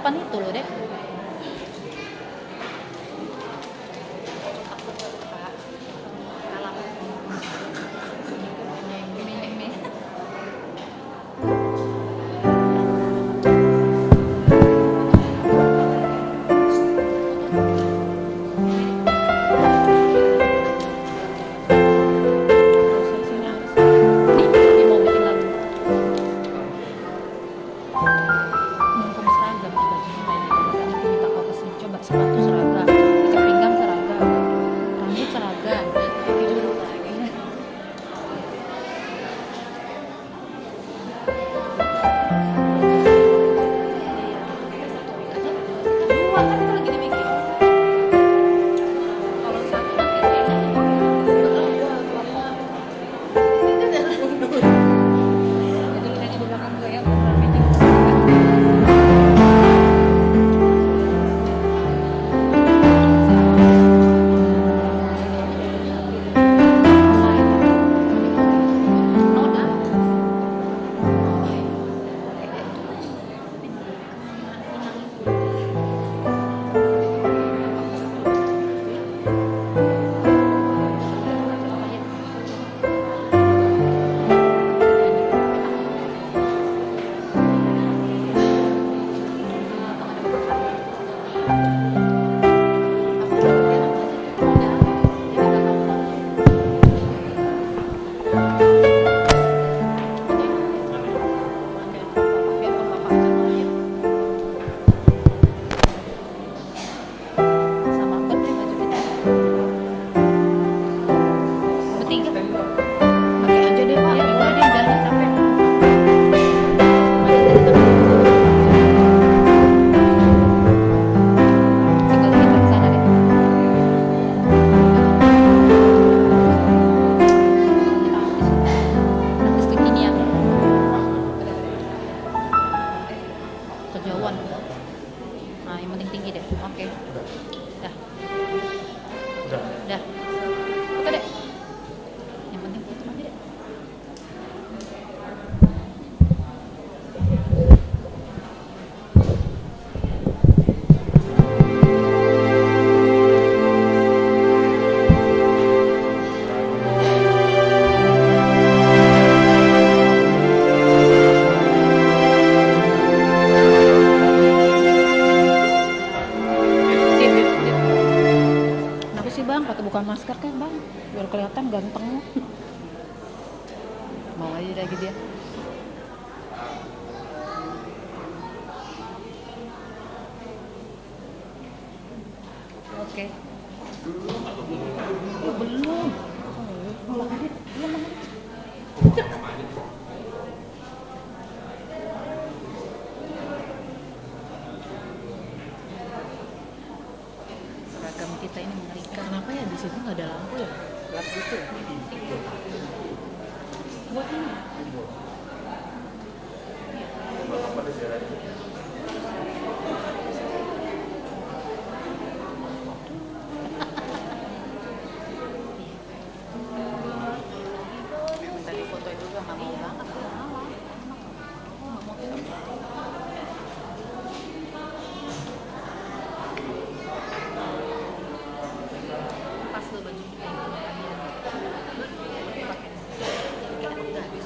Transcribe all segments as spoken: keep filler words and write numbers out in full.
Pan itu loh, Dek. Mumpung seragam, coba, coba, coba, coba, sepatu seragam, ikat pinggang seragam, rambut seragam. Kejauhan. Nah, yang penting tinggi deh. Oke. Dah. Dah. Dah. Oke, deh. Yang penting foto aja deh. Kenapa sih, Bang? Pakai buka masker kan, Bang? Biar kelihatan ganteng. Mau aja lagi dia. Oke. Belum. Belum. Seragam kita ini mengerikan. Kenapa ya di situ nggak ada lampu ya? Gelap gitu ya? Buat ini. Minta difoto juga, nggak mau banget, nggak mau. Pas lo baju kita itu, pakai. Jadi kita udah habis.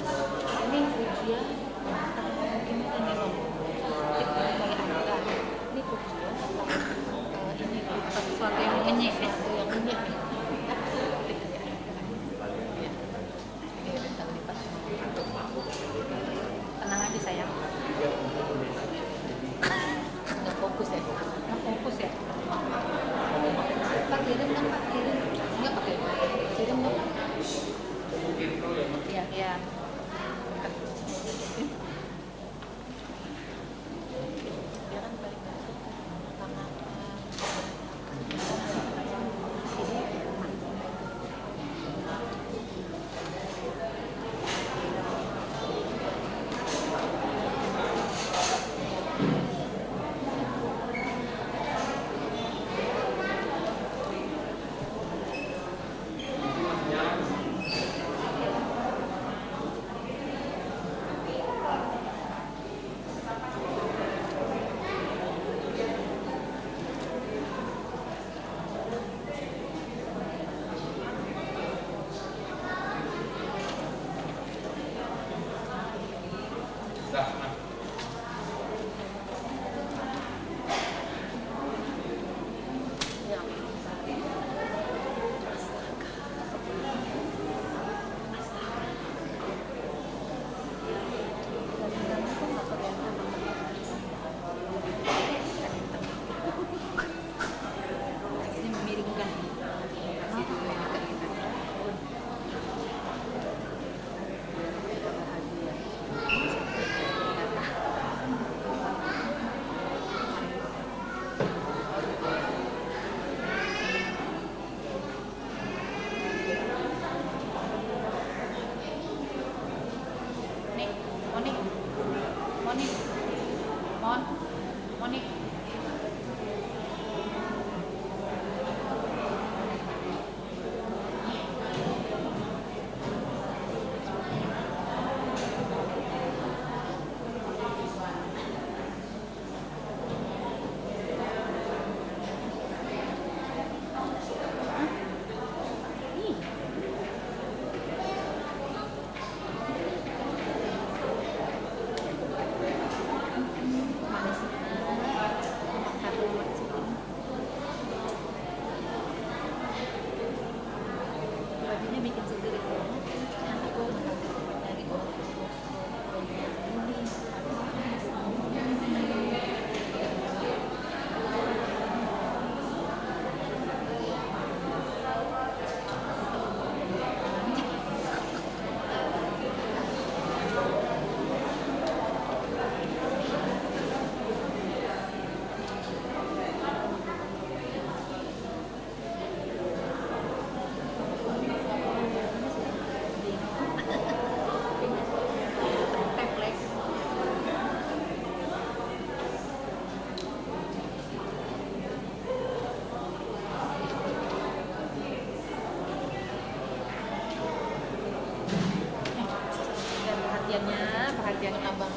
Yang abang.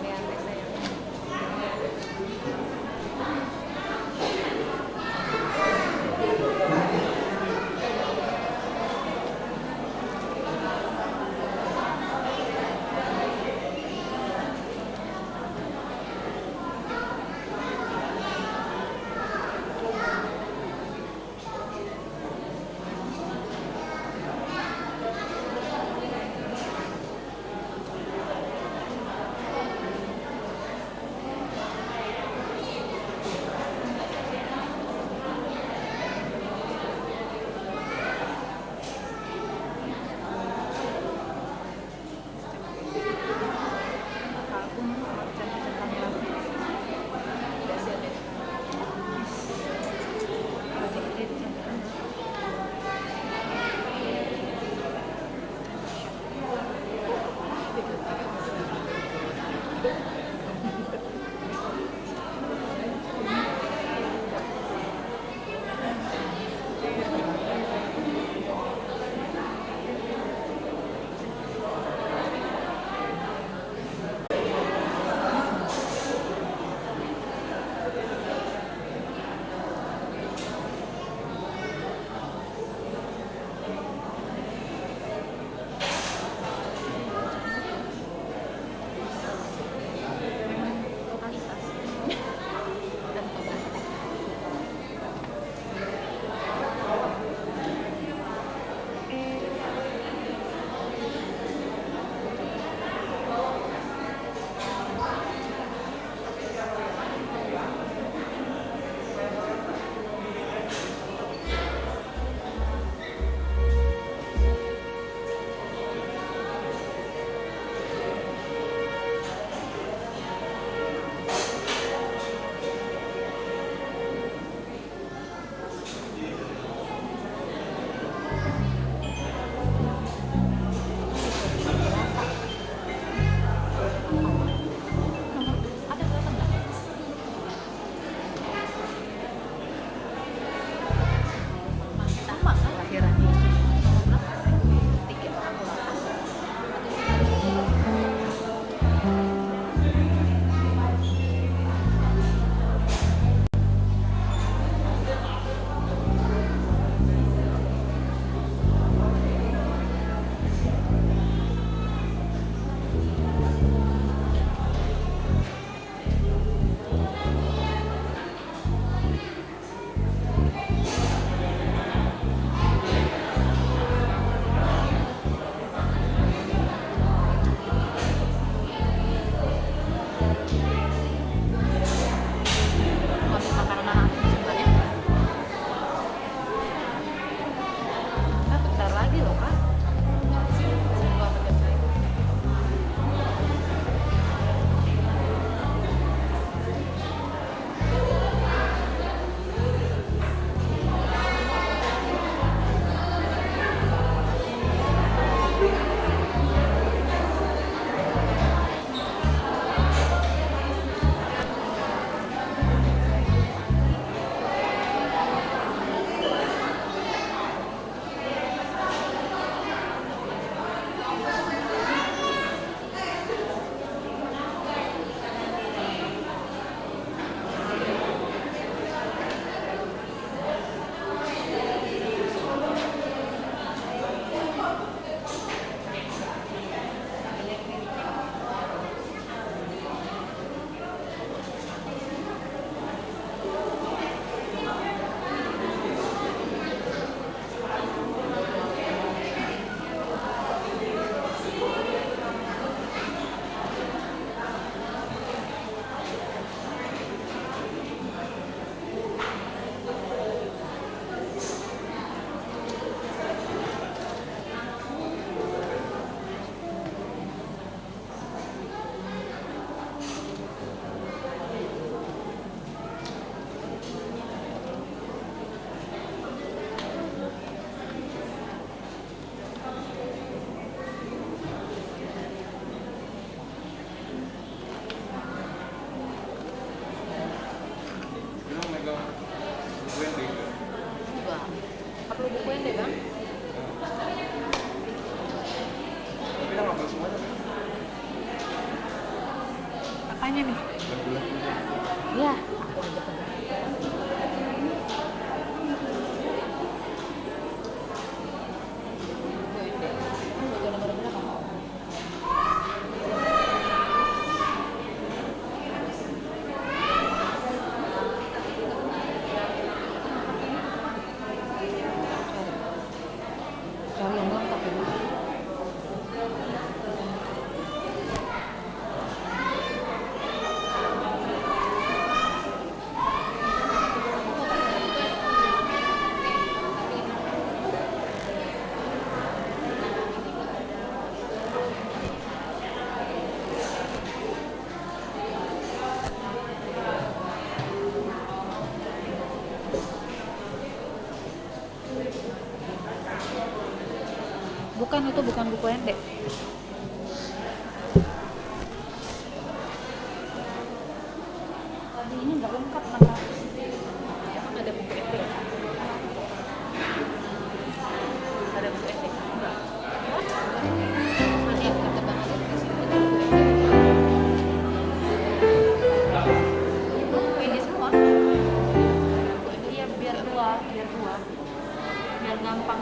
Yang saya. Tanya nih. Iya. Bukan, itu bukan buku Ende. Tadi ini nggak lengkap, maka emang ada buku Ende? Ada buku Ende? Enggak. Lihat kata Bang Alif di sini ada buku Ende. Buku ini semua. Iya, biar dua, biar dua. Biar gampang.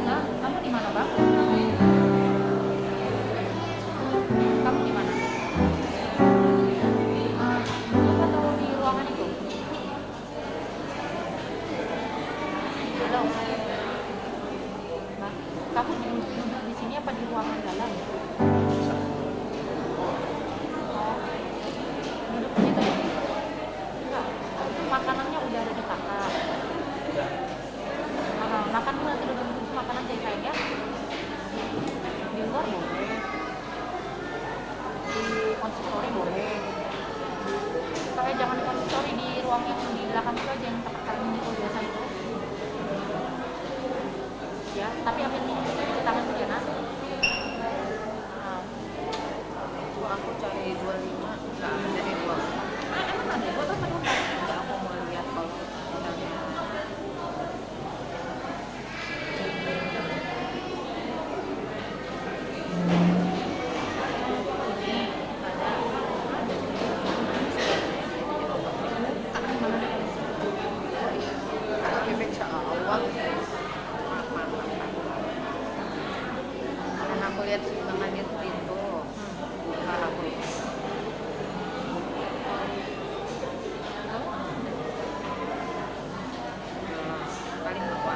Nah, kamu di mana, Bang? Kamu di mana? Ah, di luar atau di ruangan itu? Halo. Nah, kamu duduk, duduk di sini apa di ruangan dalam? Oh, duduk di situ. Enggak, itu makanannya udah ada di kakak. Ah, makan dulu nanti, udah gitu makan aja ya, sayang, ya. Di luar boleh. Di konsistori boleh. Tapi jangan di konsistori, di ruang yang di belakang itu aja, yang tempat kalian ngumpul biasa itu. Ya, tapi ambil cuci tangan dulu ya, Nak. Nah. Gua, aku cari dua lima, nggak ada di dua. Ah, emang ada? Gua kan penumpang. Ya, aku mau lihat kalau misalnya. Bebek seawal. Karena aku lihat sih, Bang Adit pintu. Buka aku. Paling lupa.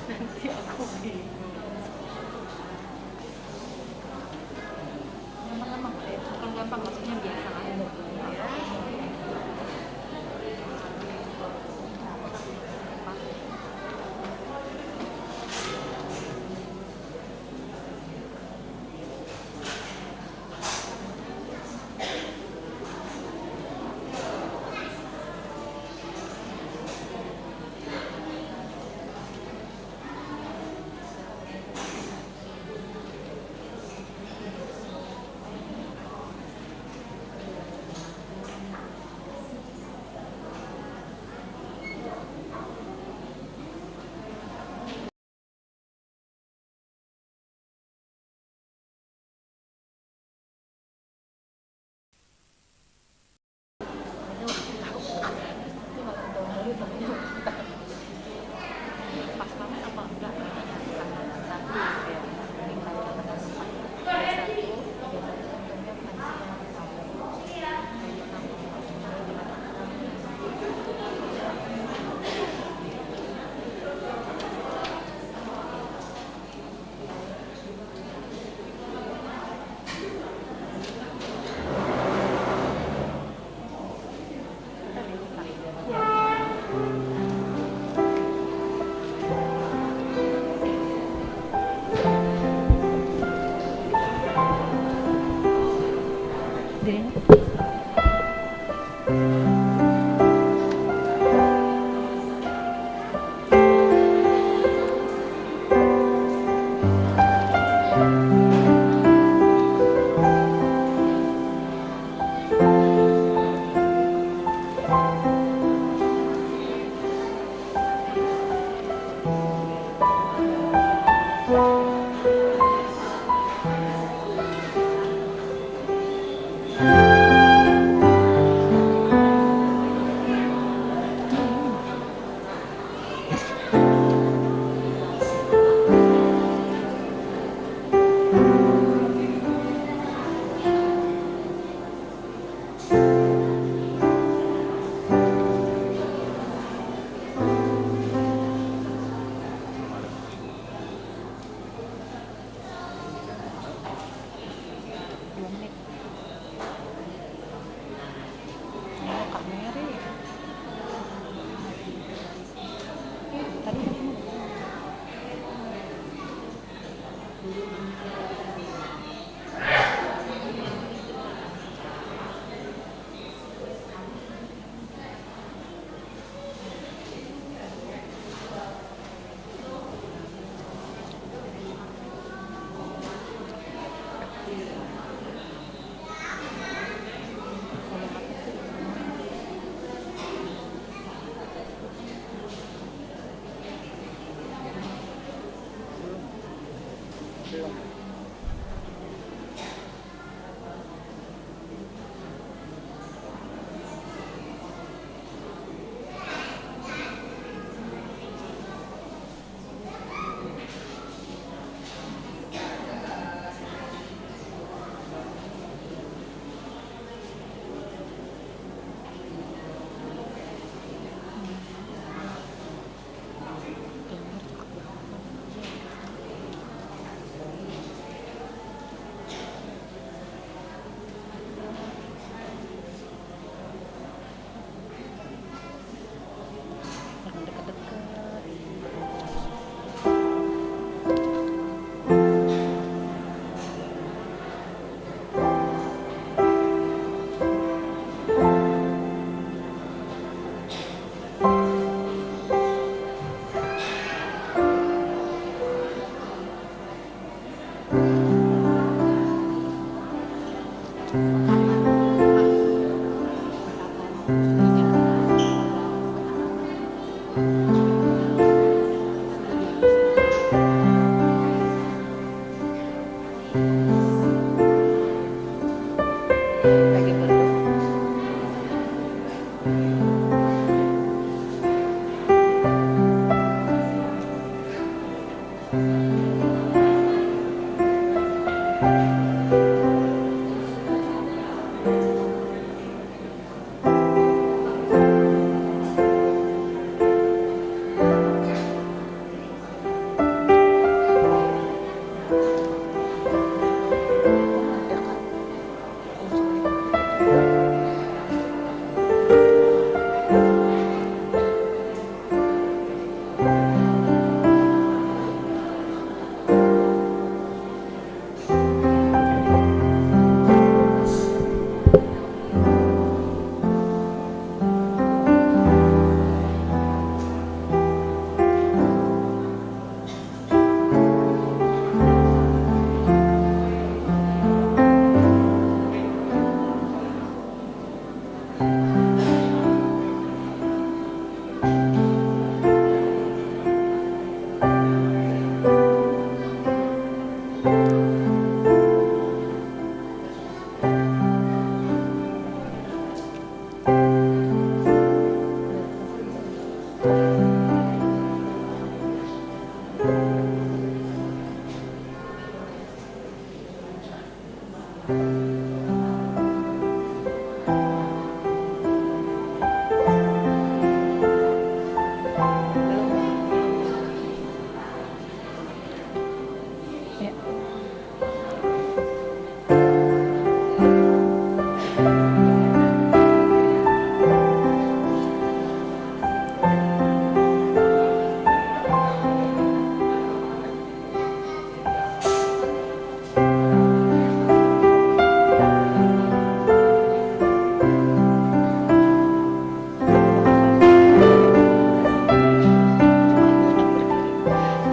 Nanti aku bingung. Gampang-gampang, eh, bukan gampang, maksudnya biasa lah.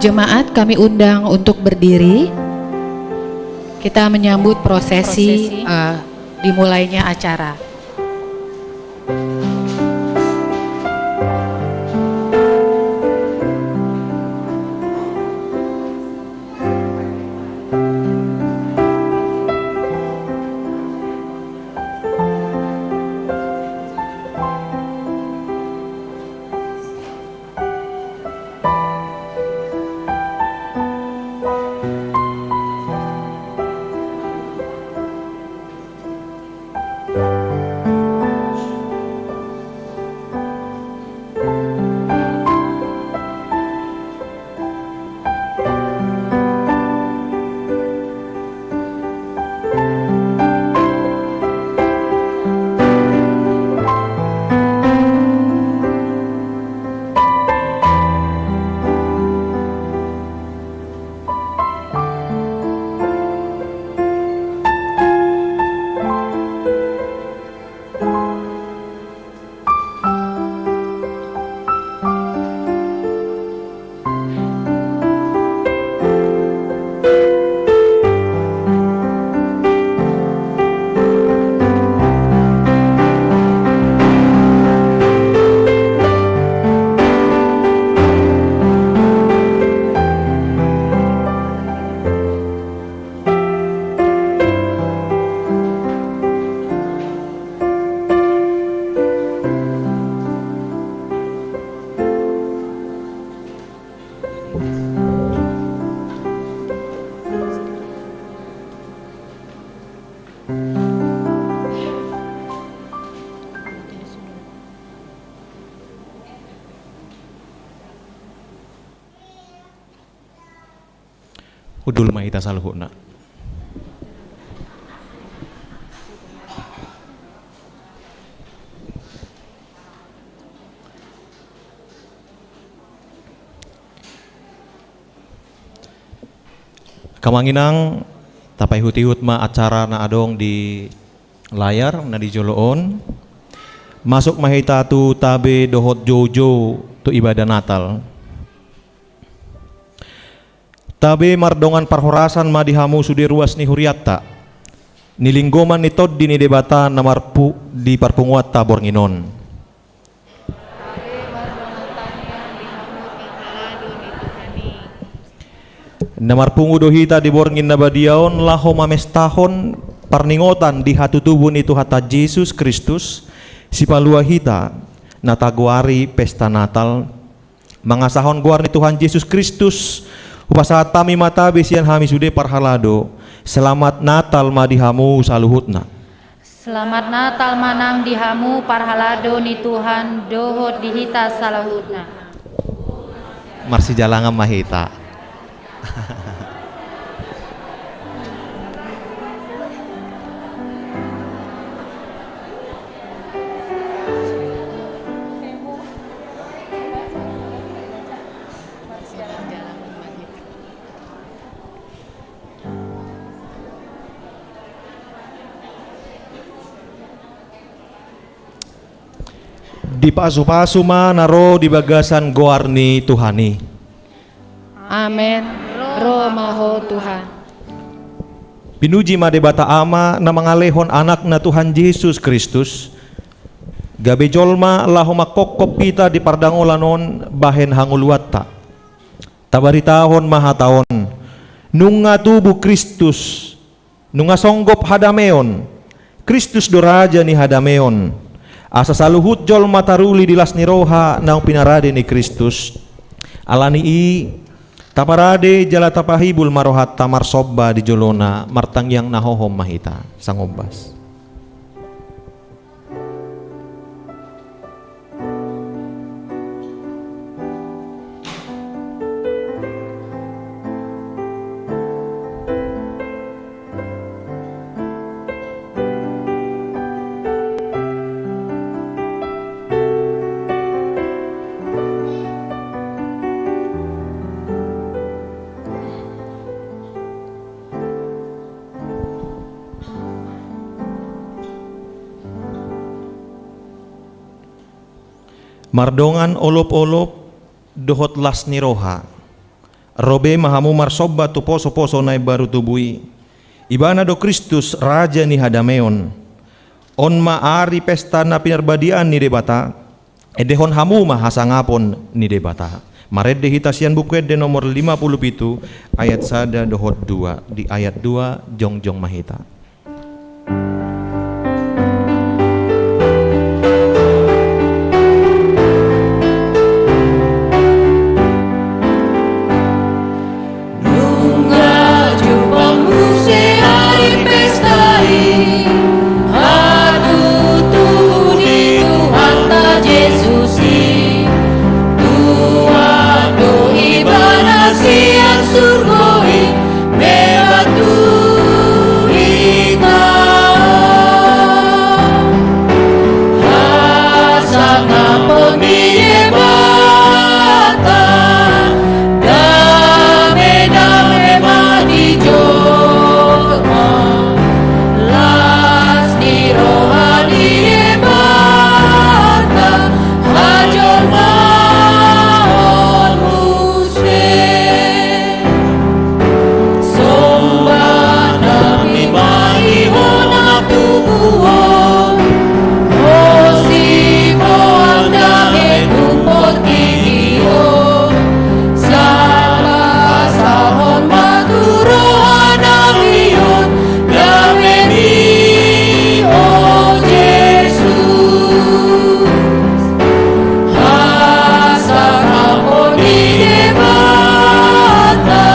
Jemaat, kami undang untuk berdiri. Kita menyambut prosesi, eh, dimulainya acara. Hundul ma hita saluhutna. Angka amang inang, tapaihut-ihut ma acara na adong di layar na di jolo on. Masuk ma hita tu tabe dohot joujou tu ibadah Natal. Tabe mardongan parhorasan ma di hamu sude ruas ni hurianta, ni linggoman ni Tondi ni Debata na marpu-, di parpunguanta borngin on. Tabe mardongan tangiang di hamu tingki na ado ni Tuhan i. Na marpungu do hita di borngin na badia on laho mamestahon parningotan di hatutubu ni Tuhanta Jesus Kristus, Sipalua hita, na tagoari pesta Natal, mangasahon goar ni Tuhan Jesus Kristus, hupasahat hami ma tabe sian hami sude parhalado, Selamat Natal ma di hamu saluhutna. Selamat Natal ma nang di hamu parhalado ni Tuhan dohot di hita saluhutna. Marsijalangan ma hita. Dipasupasu ma na ro di bagasan goar ni Tuhan i. Amen. Ro ma Ho Tuhan. Pinuji ma Debata Ama na mangalehon Anakna Tuhan Jesus Kristus, gabe jolma laho mangkophop hita di pardangolan on bahen hangoluanta. Tabaritahon ma hata on: Nunga tubu Kristus, nunga songgop hadameon. Kristus do raja ni hadameon. Asa saluhut jolma taruli di las ni roha naung pinarade ni Kristus. Ala ni i, taparade jala tapahibul ma rohanta marsomba di jolona, martangiang na hohom ma hita. Sangombas. Mardongan olopolop dohot las ni roha, ro be ma hamu marsomba tu posoposo na imbaru tubu i. Ibana do Kristus, raja ni hadameon. On ma ari pesta na pinarbadiaan ni Debata. Endehon hamu ma hasangapon ni Debata. Marende hita sian Buku Ende nomor lima pulu pitu, ayat sada dohot dua. Di ayat dua jongjong ma hita. Nunga jumpang muse ari pesta i, hatutu ni Tuhanta Jesus i. Tuat do Ibana sian surgo i, membantu hita. Hasangapon ni Debata, dame, dame ma di jolma. Las ni roha ni Debata, hajolmaon muse. Somba nami ma di Ho na tubu on, Ho siboan dame tumpak tingki on. Sai pasahathon ma tu roha nami on, dame ni Ho Jesus. Hasangapon ni Debata,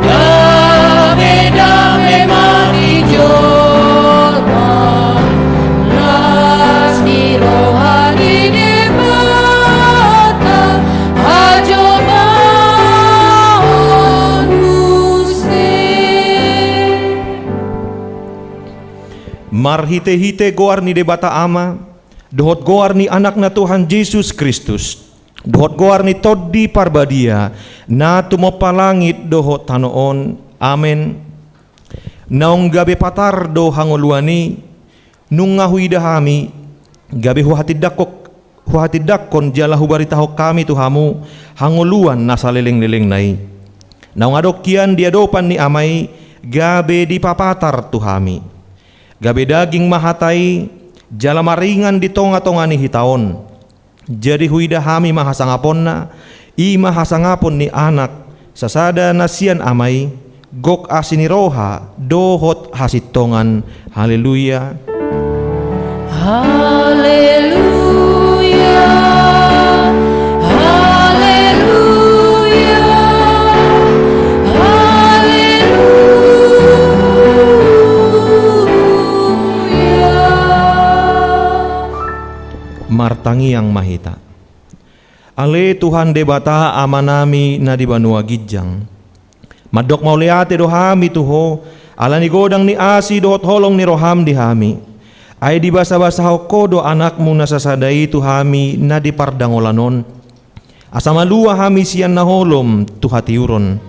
dame, dame ma di jolma. Las ni roha ni Debata, hajolmaon muse. Marhitehite goar ni Debata Ama, dohot goar ni Anakna Tuhan Jesus Kristus, dohot goar ni Tondi Parbadia, na tumompa langit dohot tano on. Amen. Naung gabe patar do hangoluan i, nunga huida hami, gabe huhatindangkon, huhatindangkon jala hubaritahon hami tu hamu hangoluan na salelenglelengna i. Naung adong hian di adopan ni Ama i, gabe dipapatar tu hami. Gabe daging ma hata i, jala maringan di tongatonga ni hita on. Jadi huida hami ma hasangaponna, i ma hasangapon ni Anak sasada na sian Ama i, gok asi ni roha dohot hasintongan. Haleluya. Haleluya. Haleluya. Haleluya. Tangiang ma hita. Ale Tuhan Debata Amanami na di banua ginjang, mandok mauliate do hami tu Ho, ala ni godang ni asi dohot holong ni roham di hami. Ai dibasabasahon Ho do Anakmu na sasada i tu hami na di pardangolan on, asa malua hami sian na holom tu hatiuron.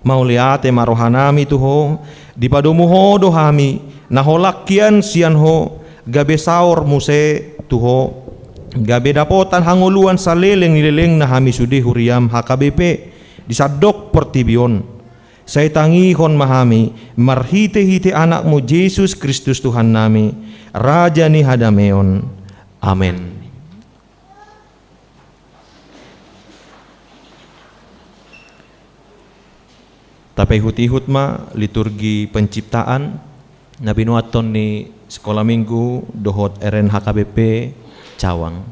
Mauliate ma rohanami tu Ho, dipadomu Ho do hami, na holan hian sian Ho, gabe saor muse tu Ho, gabe dapotan hangoluan saleleng ni lelengna hami sude huriam H K B P di sandok portibi on. Sai tangihon ma hami marhitehite Anakmu Jesus Kristus Tuhannami, Raja ni hadameon. Amen. Tapaihutihut ma liturgi penciptaan na binuathon ni Sekolah Minggu dohot R N H K B P Cawang.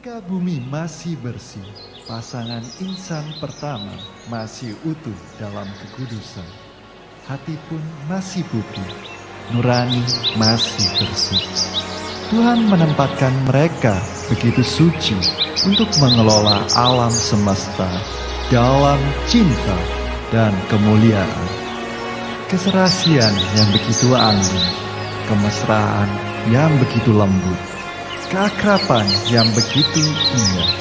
Ketika bumi masih bersih, pasangan insan pertama masih utuh dalam kekudusan, hati pun masih putih, nurani masih bersih. Tuhan menempatkan mereka begitu suci untuk mengelola alam semesta dalam cinta dan kemuliaan. Keserasian yang begitu anggun, kemesraan yang begitu lembut, keakraban yang begitu indah.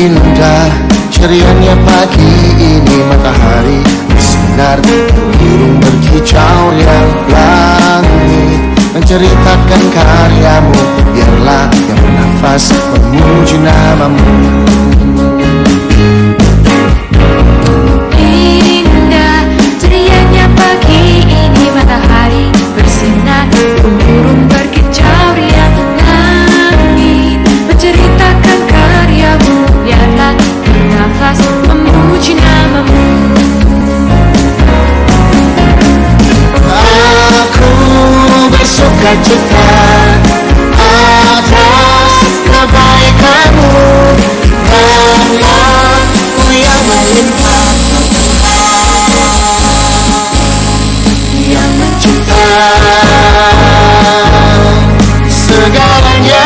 Indah cerianya pagi ini, matahari bersinar, burung berkicau riang, langit menceritakan karyamu, biarlah yang bernafas memuji namamu. Indah cerianya pagi ini, matahari bersinar, burung berkicau riang, langit menceritakan karyamu, biarlah bernafas memuji namamu. Aku bersuka cita atas kebaikanmu, rahmatmu yang melimpah, yang mencipta segalanya.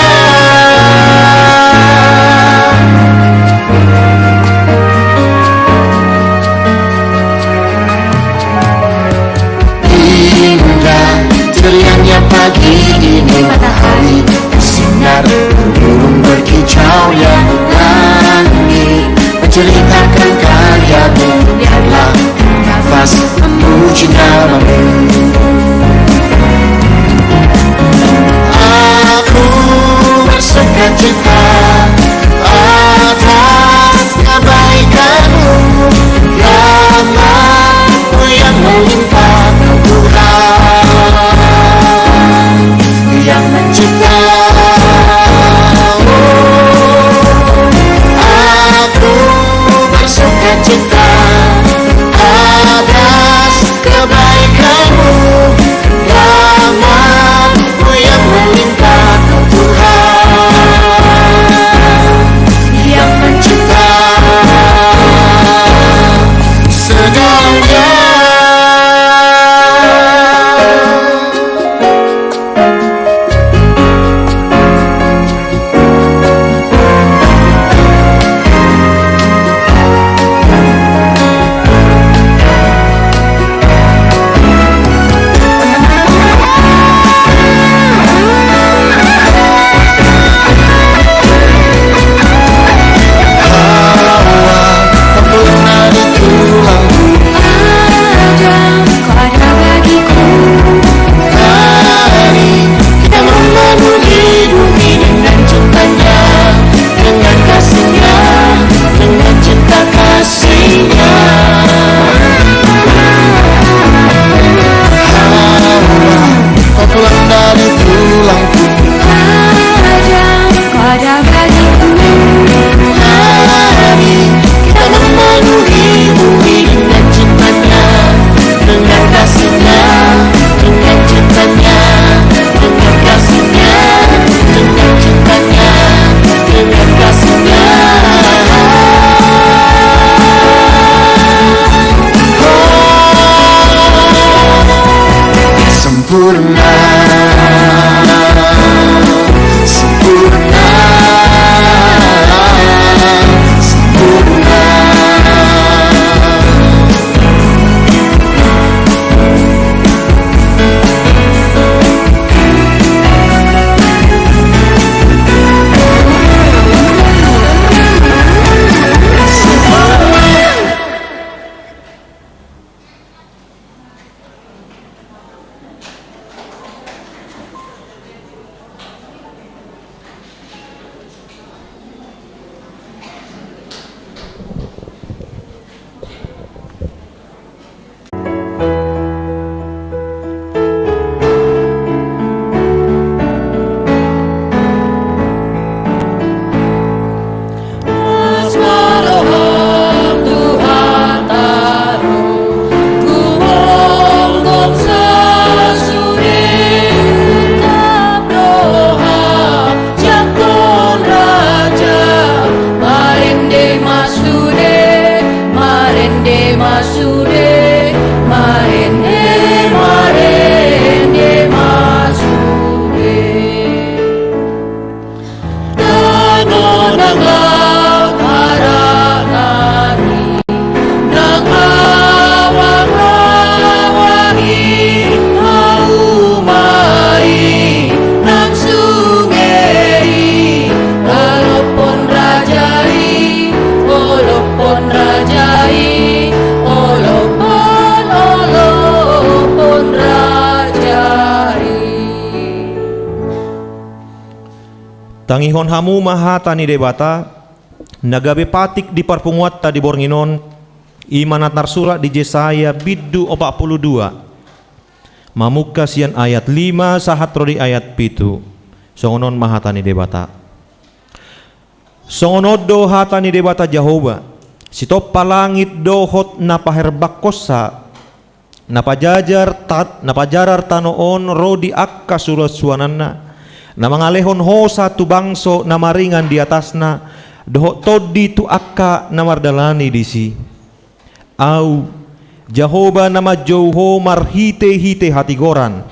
Indah cerianya pagi ini, matahari bersinar, burung berkicau riang, langit menceritakan karyamu, biarlah bernafas memuji namamu. Aku bersuka cita atas kebaikanmu, rahmatmu yang melimpah, Tuhan yang mencipta. Aku bersuka cita atas kebaikanmu, rahmatmu yang melimpah, Tuhan yang mencipta segalanya. Sempurna, sempurna, sempurna. Tangihon hamu ma hata ni Debata, na gabe patik di parpunguanta di borngin on, i ma na tarsurat di Jesaya bindu opat pulu dua, mamungka sian ayat lima sahat ro di ayat pitu. Songon on ma hata ni Debata. Songon on do hata ni Debata Jahowa: Sitompa langit dohot na paherbangkonsa, na pajajar ta-, na pajarar tano on ro di angka suansuananna, na mangalehon hosa tu bangso na maringan di atasna, dohot tondi tu angka na mardalani disi. Ahu, Jahowa, na manjou ho marhitehite hatigoran,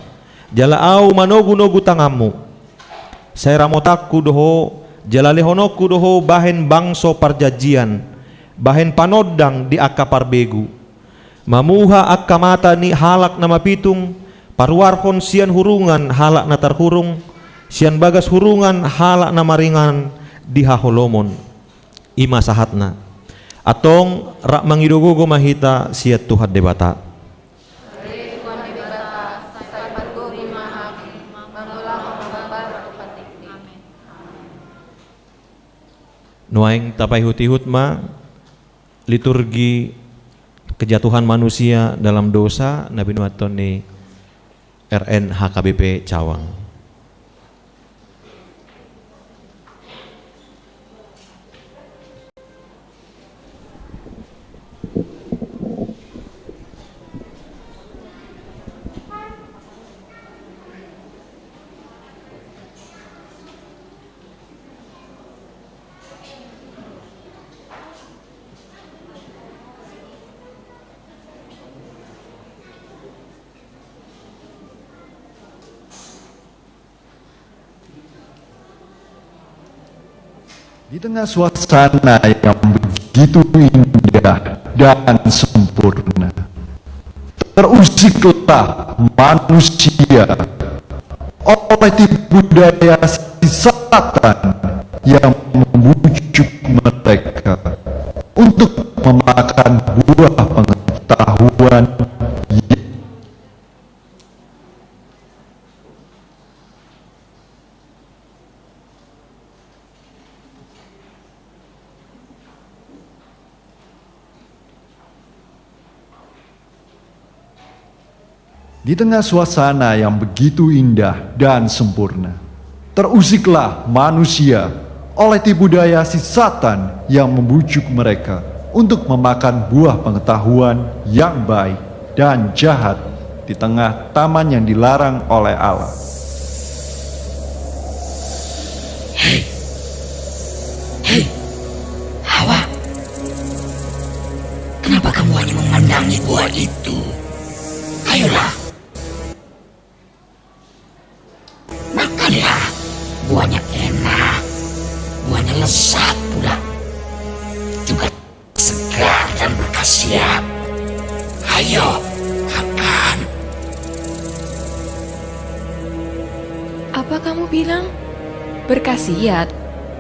jala Ahu manogunogu tanganmu. Sai ramotanku do ho, jala lehononku do ho bahen bangso parjanjian, bahen panondang di angka parbegu. Mamuha angka mata ni halak na mapitung, paruarhon sian hurungan halak na tarhurung, sian bagas hurungan halak na maringan di haholomon. I ma sahatna. Antong rap mangido gogo ma hita sian Tuhan Debata. Nuaeng tapaihutihut ma liturgi kejatuhan manusia dalam dosa na binuathon ni R N H K B P Cawang. Di tengah suasana yang begitu indah dan sempurna, terusiklah manusia oleh tipu daya si Satan yang membujuk mereka untuk memakan buah pengetahuan. Di tengah suasana yang begitu indah dan sempurna, terusiklah manusia oleh tipu daya si Satan yang membujuk mereka untuk memakan buah pengetahuan yang baik dan jahat di tengah taman yang dilarang oleh Allah. Hei, hei, Hawa, kenapa kamu hanya memandangi buah itu? Ayolah, Buahnya enak, buahnya lezat pula. Juga segar dan berkhasiat. Ayo, makan. Apa kamu bilang? Berkhasiat?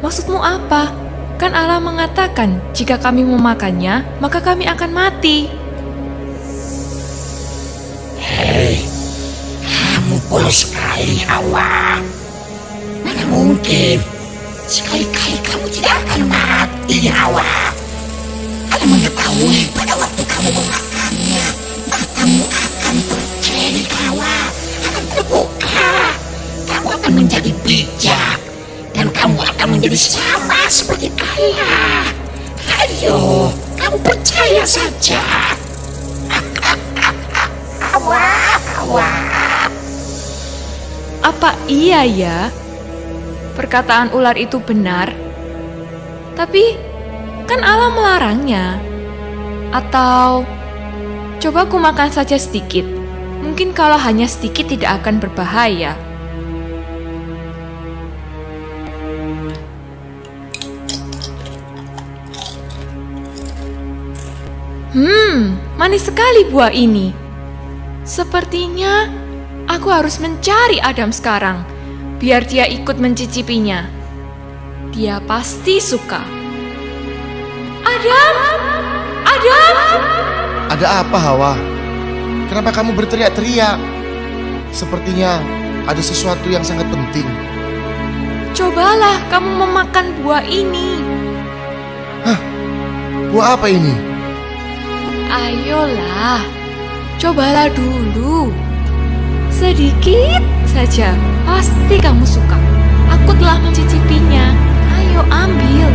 Maksudmu apa? Kan Allah mengatakan, jika kami memakannya, maka kami akan mati. Hei, kamu bolos sekali, Hawa. Mana mungkin? Sekali-kali kamu tidak akan mati, Hawa. Kamu mengetahui pada waktu kamu memakannya, matamu akan tercelik, Hawa. Akan terbuka. Kamu akan menjadi bijak. Dan kamu akan menjadi sama seperti Allah. Ayo, kamu percaya saja. Hawa, Hawa. Apa iya ya? Perkataan ular itu benar? Tapi kan Allah melarangnya. Atau coba ku makan saja sedikit. Mungkin kalau hanya sedikit tidak akan berbahaya. Hmm, manis sekali buah ini. Sepertinya aku harus mencari Adam sekarang, biar dia ikut mencicipinya. Dia pasti suka. Adam! Adam! Ada apa, Hawa? Kenapa kamu berteriak-teriak? Sepertinya ada sesuatu yang sangat penting. Cobalah kamu memakan buah ini. Hah? Buah apa ini? Ayolah, cobalah dulu. Sedikit saja, pasti kamu suka. Aku telah mencicipinya. Ayo, ambil.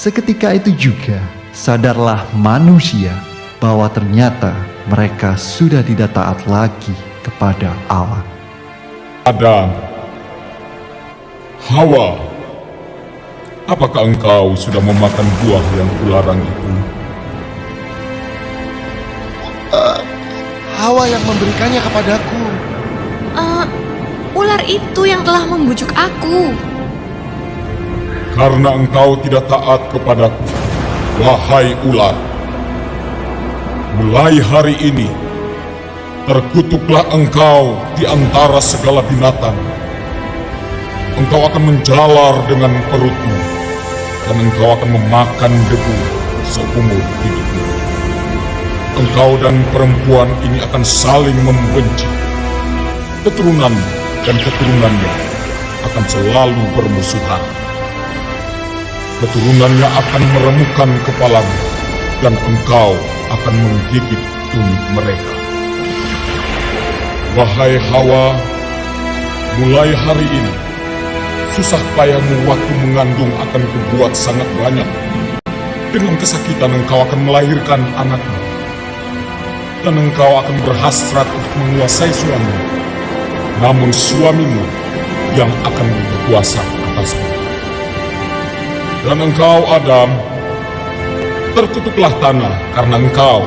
Seketika itu juga, sadarlah manusia bahwa ternyata mereka sudah tidak taat lagi kepada Allah. Adam, Hawa, apakah engkau sudah memakan buah yang kularang itu? Eh, Hawa yang memberikannya kepadaku. Eh, ular itu yang telah membujuk aku. Karena engkau tidak taat kepadaku, wahai ular, mulai hari ini, terkutuklah engkau di antara segala binatang. Engkau akan menjalar dengan perutmu, dan engkau akan memakan debu seumur hidupmu. Engkau dan perempuan ini akan saling membenci. Keturunanmu dan keturunannya akan selalu bermusuhan. Keturunannya akan meremukkan kepalamu, dan engkau akan menggigit tumit mereka. Wahai Hawa, mulai hari ini, susah payahmu waktu mengandung akan kubuat sangat banyak. Dengan kesakitan engkau akan melahirkan anakmu. Dan engkau akan berhasrat untuk menguasai suamimu. Namun suamimu yang akan berkuasa atasmu. Dan engkau, Adam, terkutuklah tanah karena engkau.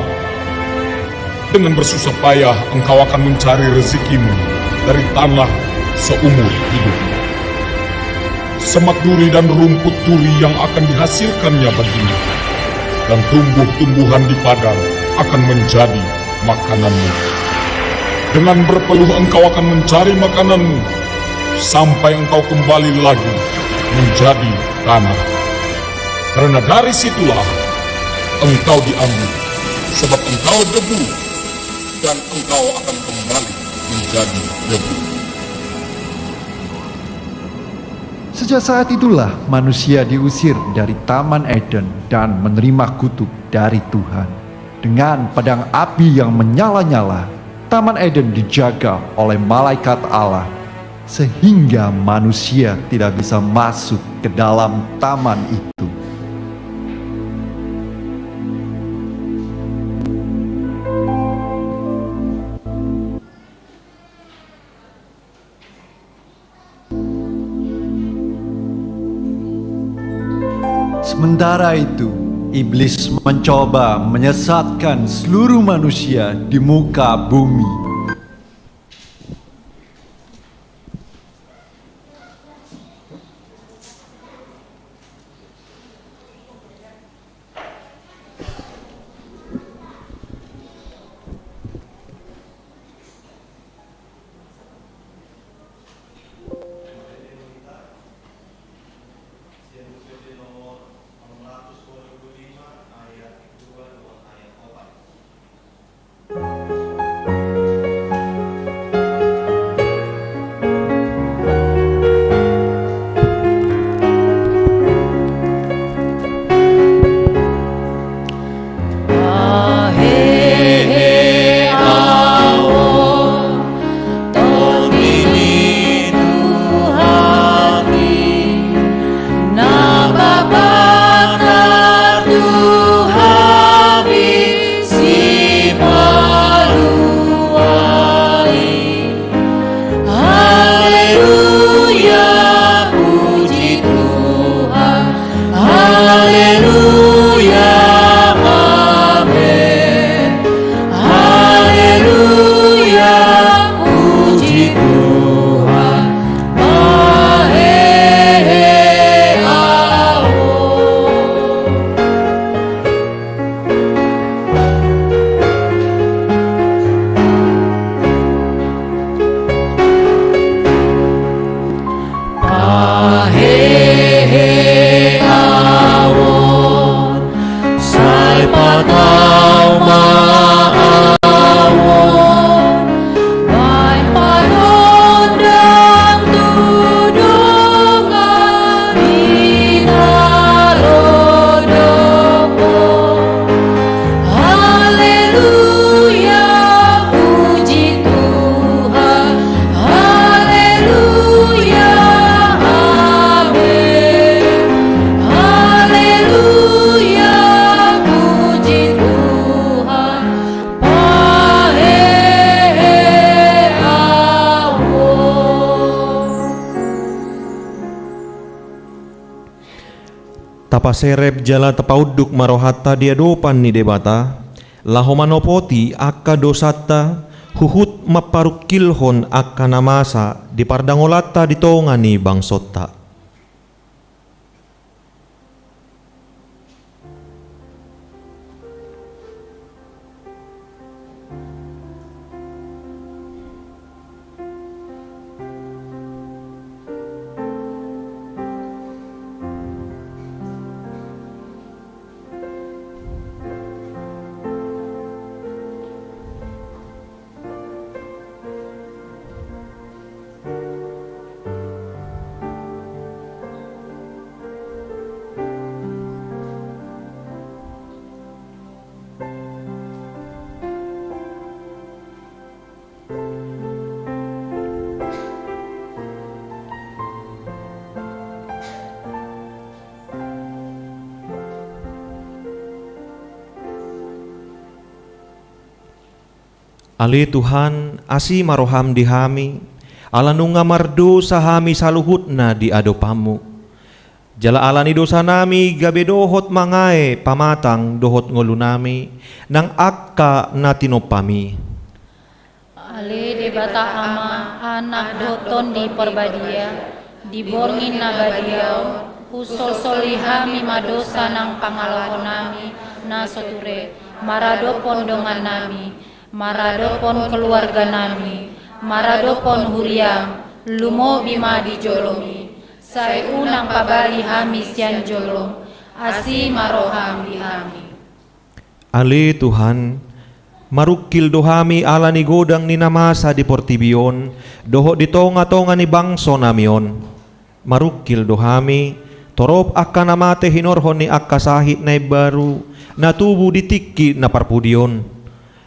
Dengan bersusah payah engkau akan mencari rezekimu dari tanah seumur hidupmu. Semak duri dan rumput duri yang akan dihasilkannya bagimu, dan tumbuh-tumbuhan di padang akan menjadi makananmu. Dengan berpeluh engkau akan mencari makananmu, sampai engkau kembali lagi menjadi tanah. Karena dari situlah engkau diambil, sebab engkau debu, dan engkau akan kembali menjadi debu. Sejak saat itulah manusia diusir dari Taman Eden dan menerima kutuk dari Tuhan. Dengan pedang api yang menyala-nyala, Taman Eden dijaga oleh malaikat Allah, sehingga manusia tidak bisa masuk ke dalam taman itu. Sementara itu, iblis mencoba menyesatkan seluruh manusia di muka bumi. Tonggi ni Tuhan i, na papatar tu hami Sipalua i. Haleluya, puji Tuhan. Haleluya, amen. Haleluya, puji Tuhan. Pahehe aho. Pahehe aho, sai patau ma aho, baen panondang tu dongan i na ro dohot. Haleluya, puji Tuhan. Haleluya, amen. Haleluya, puji Tuhan. Pahehe aho. Tapaserep jala tapaunduk ma rohanta di adopan ni Debata, laho manopoti angka dosanta, huhut mamparungkilhon angka na masa di pardangolanta di tonga ni bangsonta. Ale Tuhan, asi ma roham di hami, ala nunga mardosa hami saluhutna di adopanmu. Jala ala ni dosanami gabe dohot mangae pamatang dohot ngolunami, nang angka na tinompami. Ale Debata Ama, Anak dohot Tondi Parbadia, di borngin na badia on, husolsoli hami ma dosa nang pangalaonami na so ture, maradophon dongannami, maradophon keluarganami, maradophon huriam, lumobi ma di jolom i, sai unang pabali hami sian jolom, asi ma roham di hami. Ale Tuhan, marungkil do hami ala ni godang ni na masa di portibi on, dohot di tongatonga ni bangsonami on. Marungkil do hami, torop angka na mate hinorhon ni angka sahit na imbaru, na tubu di tingki na parpudi on.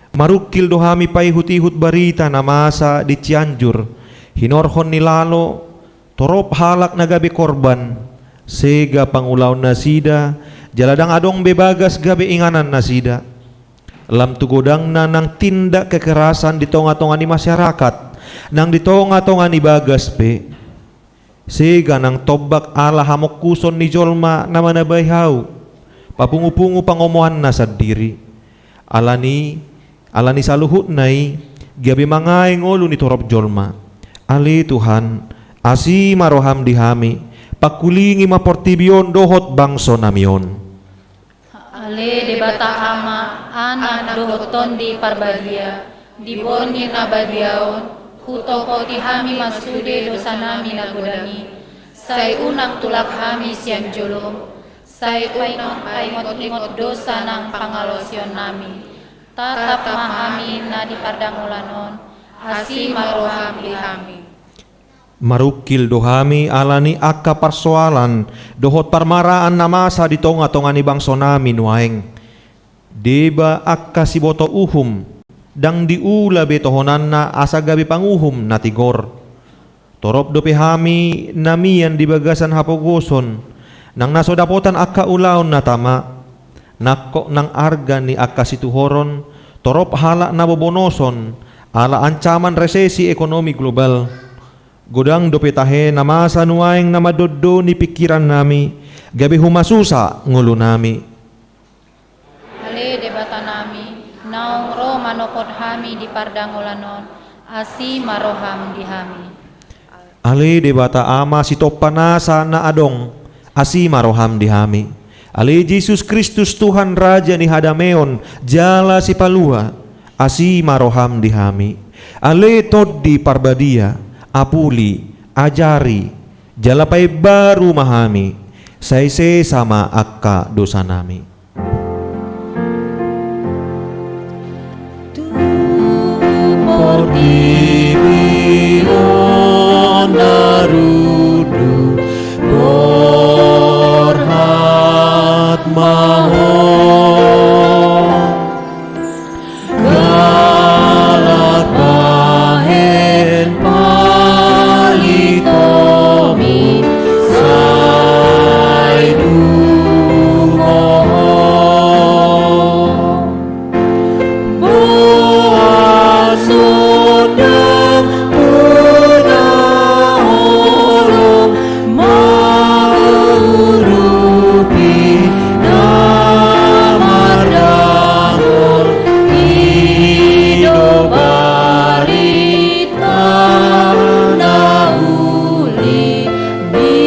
Marungkil do hami paihutihut barita na masa di Cianjur, hinorhon ni lalo, torop halak na gabe korban, sega pangulaonnasida, jala ndang adong be bagas gabe inganannasida. Lam tu godangna nang tindak kekerasan di tongatonga ni masyarakat, nang di tongatonga ni bagas pe. Sega nang tombak ala hamongkuson ni jolma na manabai hau, papungupungu pangomoanna sandiri. Alani, alani saluhutna i, gabe mangae ngolu ni torop jolma. Ale Tuhan, asi ma roham di hami, pangkulingi ma portibi on dohot bangso nami on. Ale Debata Ama, Anak dohot Tondi Parbadia, di boan ni na badia on, hutopoti hami ma sude dosa nami na godang i, sai unang tulak hami sian jolom, sai unang paingot-ingot dosa nang pangalaosion nami. Tatap ma hami na di pardangolan on, asi ma roham di hami. Marungkil do hami ala ni angka parsoalan dohot parmaraan na masa di tonga-tonga ni bangso nami nuaeng. Deba angka siboto uhum, ndang diula be tohonanna asa gabe panguhum na tigor. Torop dope hami na mian di bagasan hapogoson, nang na so dapotan angka ulaon na tama, nangkok nang arga ni angka situhoron, torop halak na bobonoson, ala ancaman resesi ekonomi global. Godang dope tahe na masa nuaeng na mandondoni pingkiran nami, gabe humasusa ngolu nami. Ale Debata nami, naung ro manopot hami di pardangolan on, asi ma roham di hami. Ale Debata Ama sitompa nasa na adong, asi ma roham di hami. Ale Jesus Kristus Tuhan Raja ni hadameon, jala Sipalua, asi ma roham di hami. Ale Tondi Parbadia, apuli, ajari, jala paimbaru ma hami, sai sesa ma angka dosa nami. Tu portibi on na rundut, borhat ma ho. Galak bahen palitomi sai dungo ho. Boan sondang tu na holom, mangurupi na mardangol, i do barita na uli ni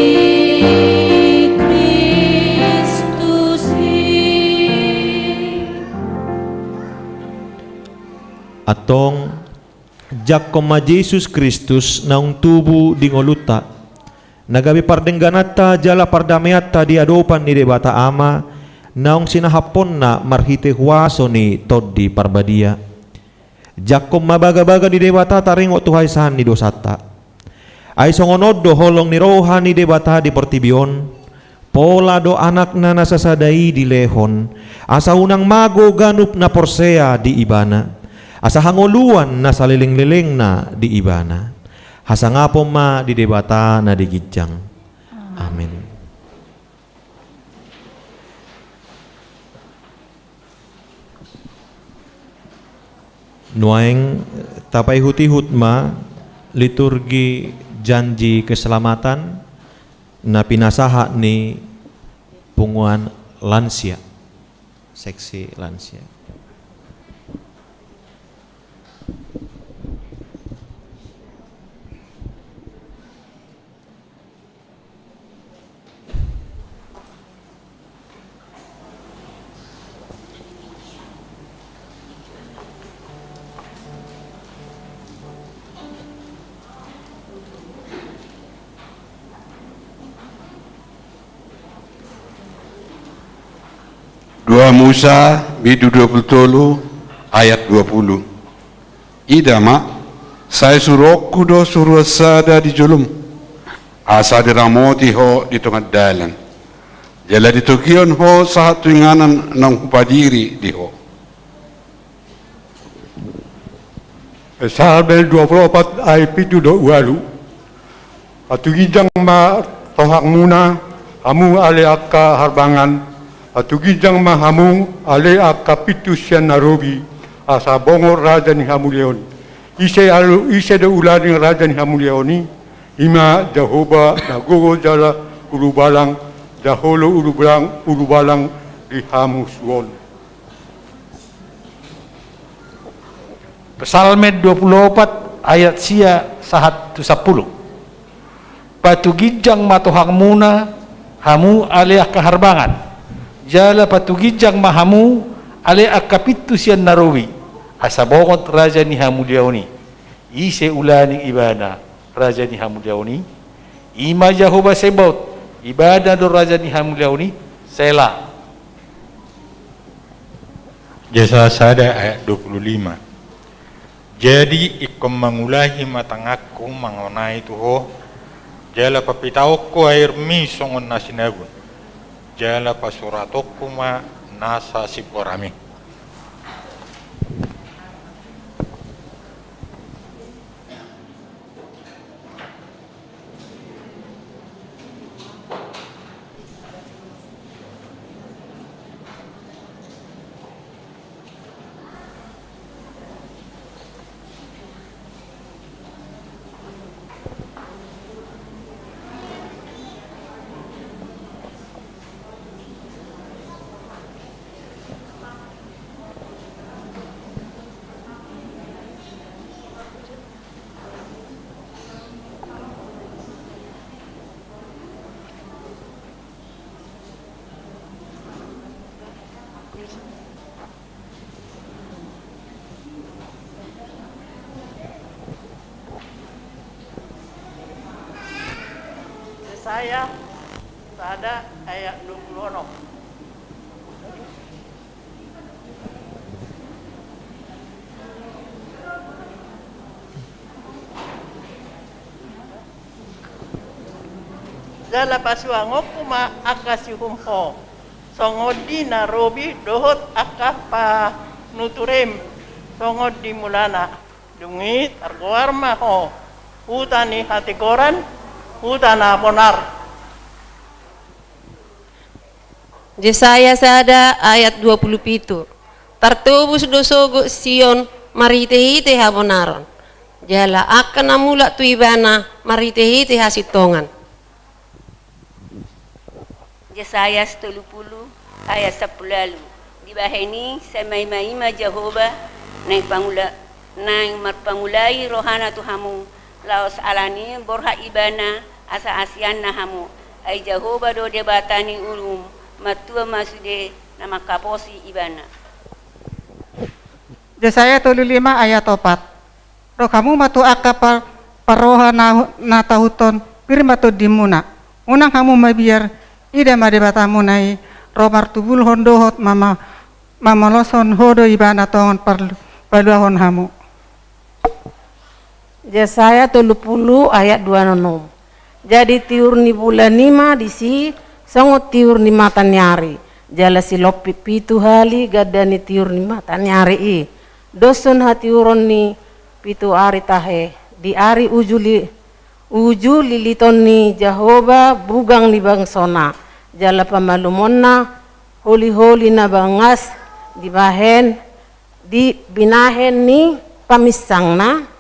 Kristus i. Antong, jangkon ma Jesus Kristus naung tubu di ngolunta, na gabe pardenggananta jala pardameanta di adopan ni Debata Ama, naung sinahaphonna marhite huaso ni Tondi Parbadia. Jangkon ma bagabaga ni Debata taringot tu haisaan ni dosanta. Ai songon on do holong ni roha ni Debata di portibi on, pola do Anakna na sasada i dilehon, asa unang mago ganup na porsea di Ibana, asa hangoluan na salelenglelengna di Ibana. Hasangapon ma di Debata na di ginjang. Amen. Nuaeng tapaihut-ihut ma liturgi janji keselamatan na pinasahat ni punguan lansia, seksi lansia. Dua Musa, bindu dua pulu tolu, ayat dua pulu. Ida ma, sai suruonku do suruan sada di jolom, asa diramoti ho di tonga dalan, jala ditogihon ho sahat tu inganan naung hupadiri di ho. Psalmen dua pulu opat ayat pitu dohot ualu. Patuginjang ma rohangmuna, hamu ale angka harbangan, patuginjang ma hamu ale angka pintu sian na robi, asa bongot raja ni hamuliaon i. Ise alu, ise do ulaning raja ni hamuliaon i? I ma Jahowa na gogo jala urubalang, jala ulubalang, urubalang di hamusuon. Psalmen dua pulu opat ayat sia sahat tu sampulu. Patuginjang ma tohangmuna hamu ale angka harbangan, jala patuginjang ma hamu ale angka pintu sian na robi, asa bongot raja ni hamuliaon i. Ise ulaning ibana raja ni hamuliaon i? I ma Jahowa Sebaot, ibana do raja ni hamuliaon i. Sela. Jesaya sada ayat dua pulu lima. Jadi ingkon mangulahi ma tanganku mangonai tu Ho, jala papitaonku airmi songon na sinabun, jala pasuratonku ma nasa siborami. Jesaya sada ayat dua pulu onom. Jala pasuangonku ma angka siuhum Ho songon di na robi dohot angka panuturem songon di mulana. Dung i targoar ma Ho huta ni hatigoran, huta na bonar. Jesaya sada ayat dua pulu pitu. Tartobus do sogot Sion marhitehite habonaron, jala angka na mulak tu ibana marhitehite hasintongan. Jesaya tolu pulu ayat sampulu ualu. Dibahen i sai maima-ima Jahowa naeng pangula-, naeng marpangulai rohana tu hamu, laos ala ni borhat ibana asa asianna hamu. Ai Jahowa do Debata ni ulum, martua ma sude na mangkaposi ibana. Jesaya tolu lima ayat opat. Ro hamu ma tu angka par-, parroha na, na tahuthon, pir ma tondimuna. Unang hamu mabiar, ida ma Debatamuna i, ro martubulhon dohot mama-, mamoloshon Ho do ibana tongon parlu-, paluahon hamu. Jesaya tolu pulu ayat dua onom. Jadi tiur ni bulan i ma disi songon tiur ni mata ni ari, jala silompit pitu hali ganda ni tiur ni mata ni ari i. Dos on hatiuron ni pitu ari tahe, di ari uju li-, uju liliton ni Jahowa bugang ni bangsona, jala pamalumonna holi-holi na bangas dibahen, di binahen ni paminsangna.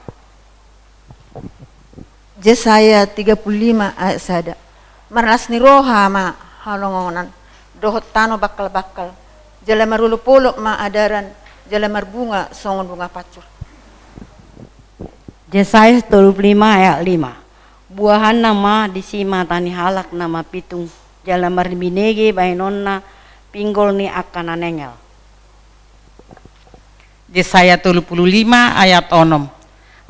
Jesaya tiga pulu lima ayat sada. Marlas ni roha ma halongonan dohot tano bangkal-bangkal, jala marolop-olop ma adaran, jala marbunga songon bunga pansur. Jesaya tolu pulu lima ayat lima. Buahanna ma disi mata ni halak na mapitung, jala marbinege bahenonna pinggol ni angka na nengel. Jesaya tolu pulu lima ayat onom.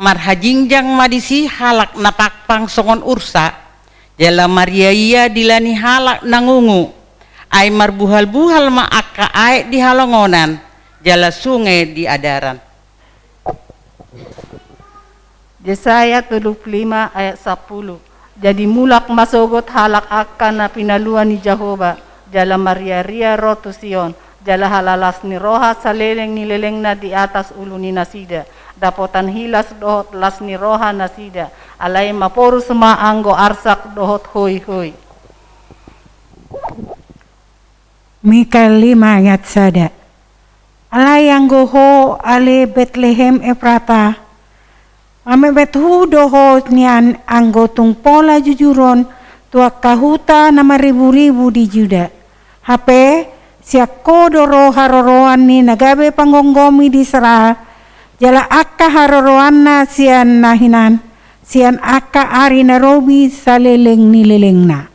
Marhajingjang ma disi halak na pangpang songon ursa, jala maria-ia dila ni halak na ngungu. Ai marbuhal-buhal ma angka aek di halongonan, jala sunge di adaran. Jesaya tolu pulu lima ayat sampulu. Jadi mulak ma sogot halak angka na pinaluan ni Jahowa, jala maria-ria ro tu Sion, jala halalas ni roha saleleng ni lelengna di atas ulu ni nasida, dapotan hilas dohot las ni roha nasida, alai maporus ma anggo arsak dohot hoi-hoi. Mikael lima ayat sada. Alai anggo ho ale Betlehem Efrata, Mamereng tu ho do ho nian anggo tung pola jujuron tu angka huta na marriburibu di Juda. Hape sian ho do ro haroroan ni na gabe panggomgomi di Israel, jala angka haroroanna sian na hinan, sian angka ari na robi saleleng ni lelengna.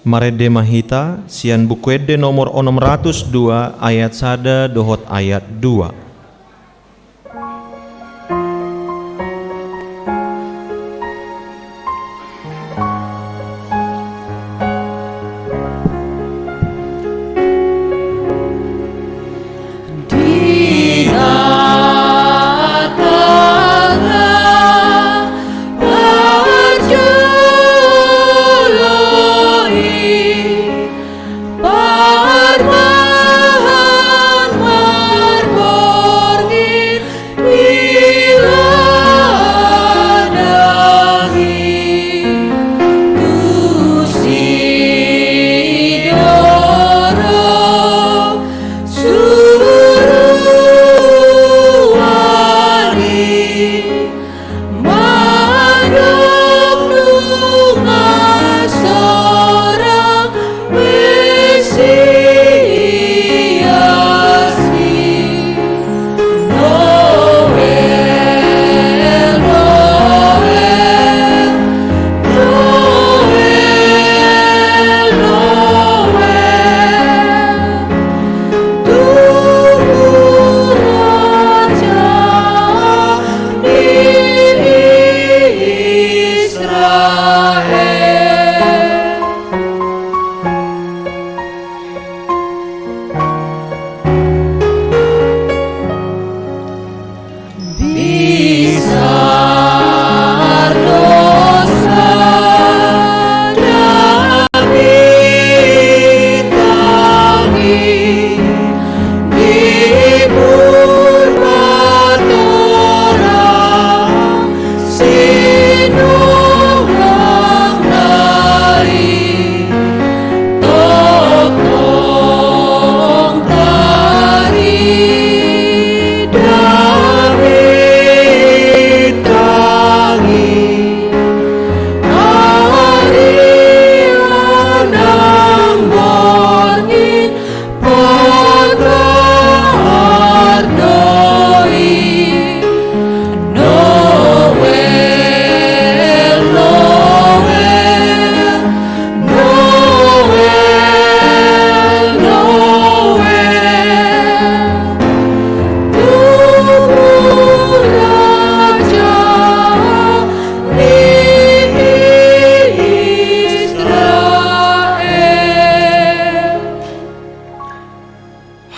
Marende ma hita sian Buku Ende nomor onom ratus dua, ayat sada dohot ayat dua. Di tangah parjolo i, parbahan marborngin,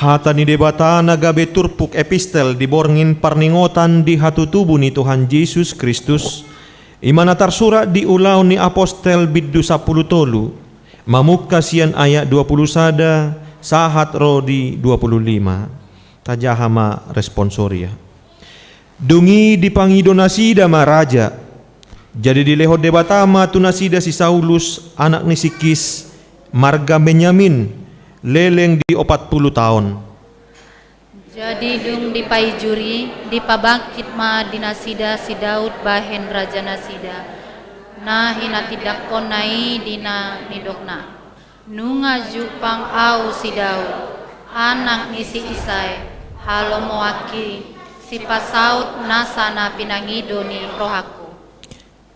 Hata ni Debata na gabe turpuk epistel di borngin parningotan di hatutubu ni Tuhan Jesus Kristus, i ma na tarsurat di Ulaon ni Apostel bindu sampulu tolu, mamungka sian ayat dua pulu sada sahat ro di dua pulu lima. Tajaha ma responsoria. Dung i dipangido nasida ma raja. Jadi dilehon Debata ma tu nasida si Saulus, anak ni si Kis, marga Benyamin, leleng di opat pulu taon. Jadi dung dipaijuri, dipabangkit ma di nasida si Daud bahen raja nasida, na hinatindanghonna i di na nidokna: Nunga jumpang ahu si Daud, anak ni si Isai, halomoanki, sipasaut nasa na pinangido ni rohangku.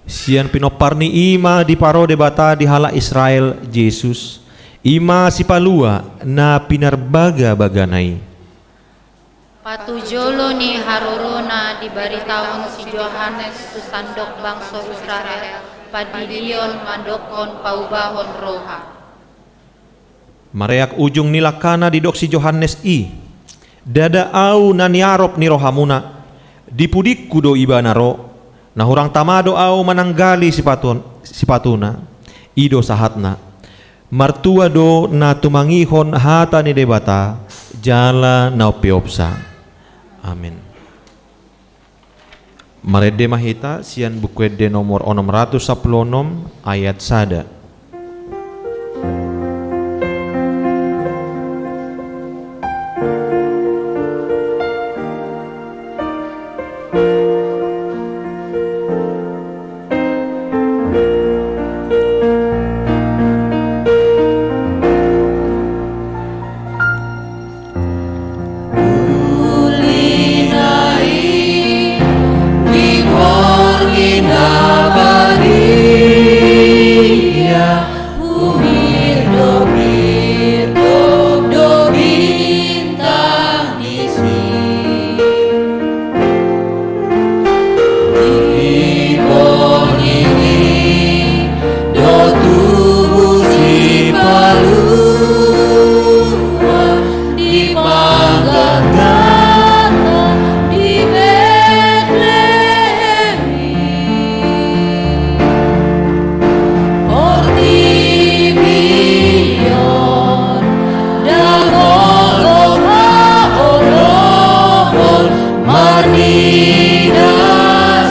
Sian pinompar ni i ma diparo Debata di halak Israel Jesus, i ma Sipalua na pinarbagabagana i. Patujolo ni harorona dibaritahon si Johannes tu sandok bangso Israel, pandirion mandokkon paubahon roha. Mareak ujung ni langkana didok si Johannes i: Ndada ahu na niarop ni rohamuna, di pudingku do ibana ro. Na hurang tama do ahu mananggali sipatun-, sipatuna, i do sahatna. Martua do na tumangihon hata ni Debata, jala na umpeopsa. Amin. Marende ma hita sian Buku Ende nomor onom ratus sampulu onom, ayat sada. Di pongging i do tubu si Palua di panggangganan di Betlehem i. Portibi on ndang hohom haholomon marnida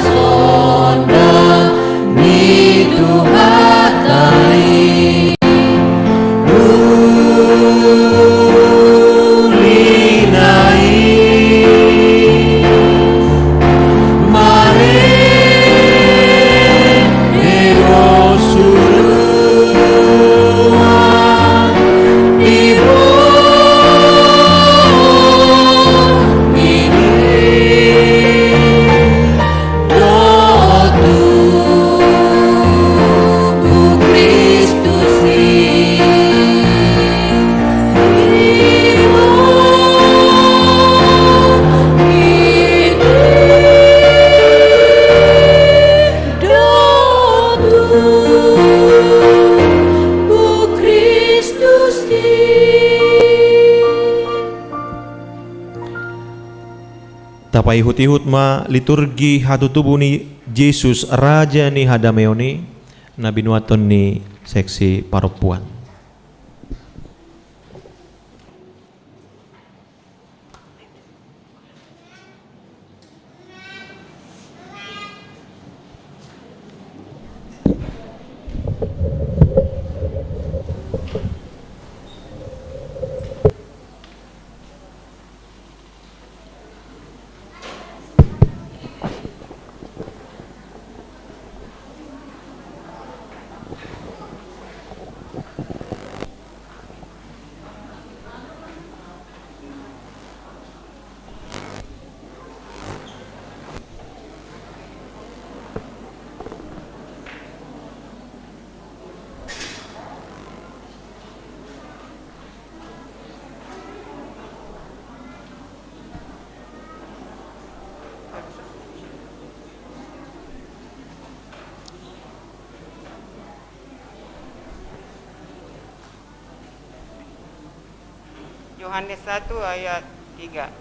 sonang ni Tuhanta i. Ulina i marende do suluan di pongging i. Do tubu Kristus i. Do tubu Kristus i. Tapaihutihut ma liturgi hatutubu ni Jesus, Raja ni Hadameon i, na binuaton ni seksi parompuan. Yohanes satu ayat tiga.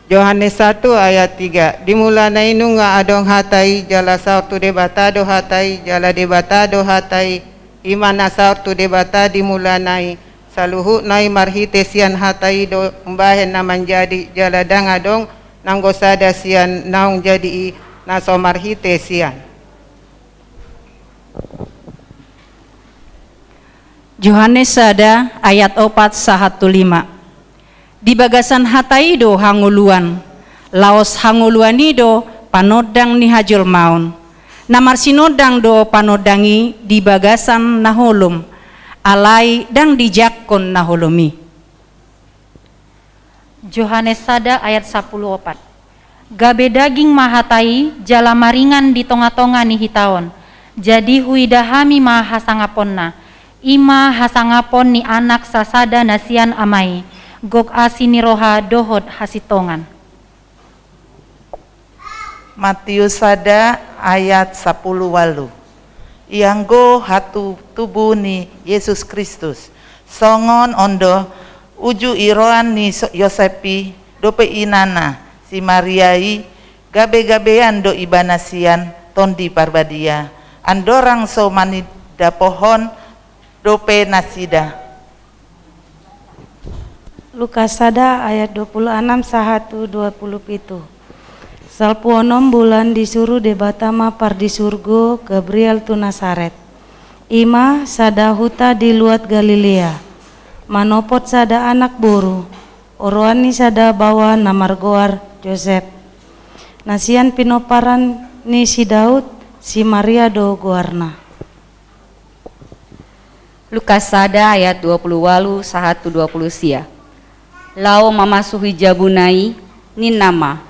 Yohanes satu ayat tiga. Di mulana i nunga adong Hata i, jala saor tu Debata do Hata i, jala Debata do Hata i, i ma na saor tu Debata di mulana i. Saluhutna i marhite sian Hata i do umbahen na manjadi, jala ndang adong nanggo sada sian naung jadi i na so marhite sian. Johannes sada ayat opat sahat tu lima. Di bagasan Hata i do hangoluan, laos hangoluan i do panondang ni hajolmaon. Na marsinondang do panondang i di bagasan na holom, alai ndang dijangkon na holom i. Johannes sada ayat sampulu opat. Gabe daging ma Hata i, jala maringan di tongatonga ni hita on. Jadi huida hami ma hasangaponna, i ma hasangapon ni Anak sasada na sian Ama i, gok asi ni roha dohot hasintongan. Matius sada ayat sampulu ualu. Ianggo hatutubu ni Jesus Kristus, songon on do Uju iroan ni So-, Josep i dope inana, si Maria i, gabe-gabean do ibana sian Tondi Parbadia. Andorang so manidapohon dope nasida. Lukas sada ayat dua puluh enam sahat tu dua puluh pitu. Salpu onom bulan disuru Debata ma pardisurgo Gabriel tu Nasaret. I ma sada huta di luat Galilea. Manopot sada anak boru, oroan ni sada baoa na margoar Josep. Na sian pinomparan ni si Daud, si Maria do goarna. Lukas sada ayat dua puluh ualu sahat tu dua puluh sia. Laho mamasuhi jabuna i, ninna ma: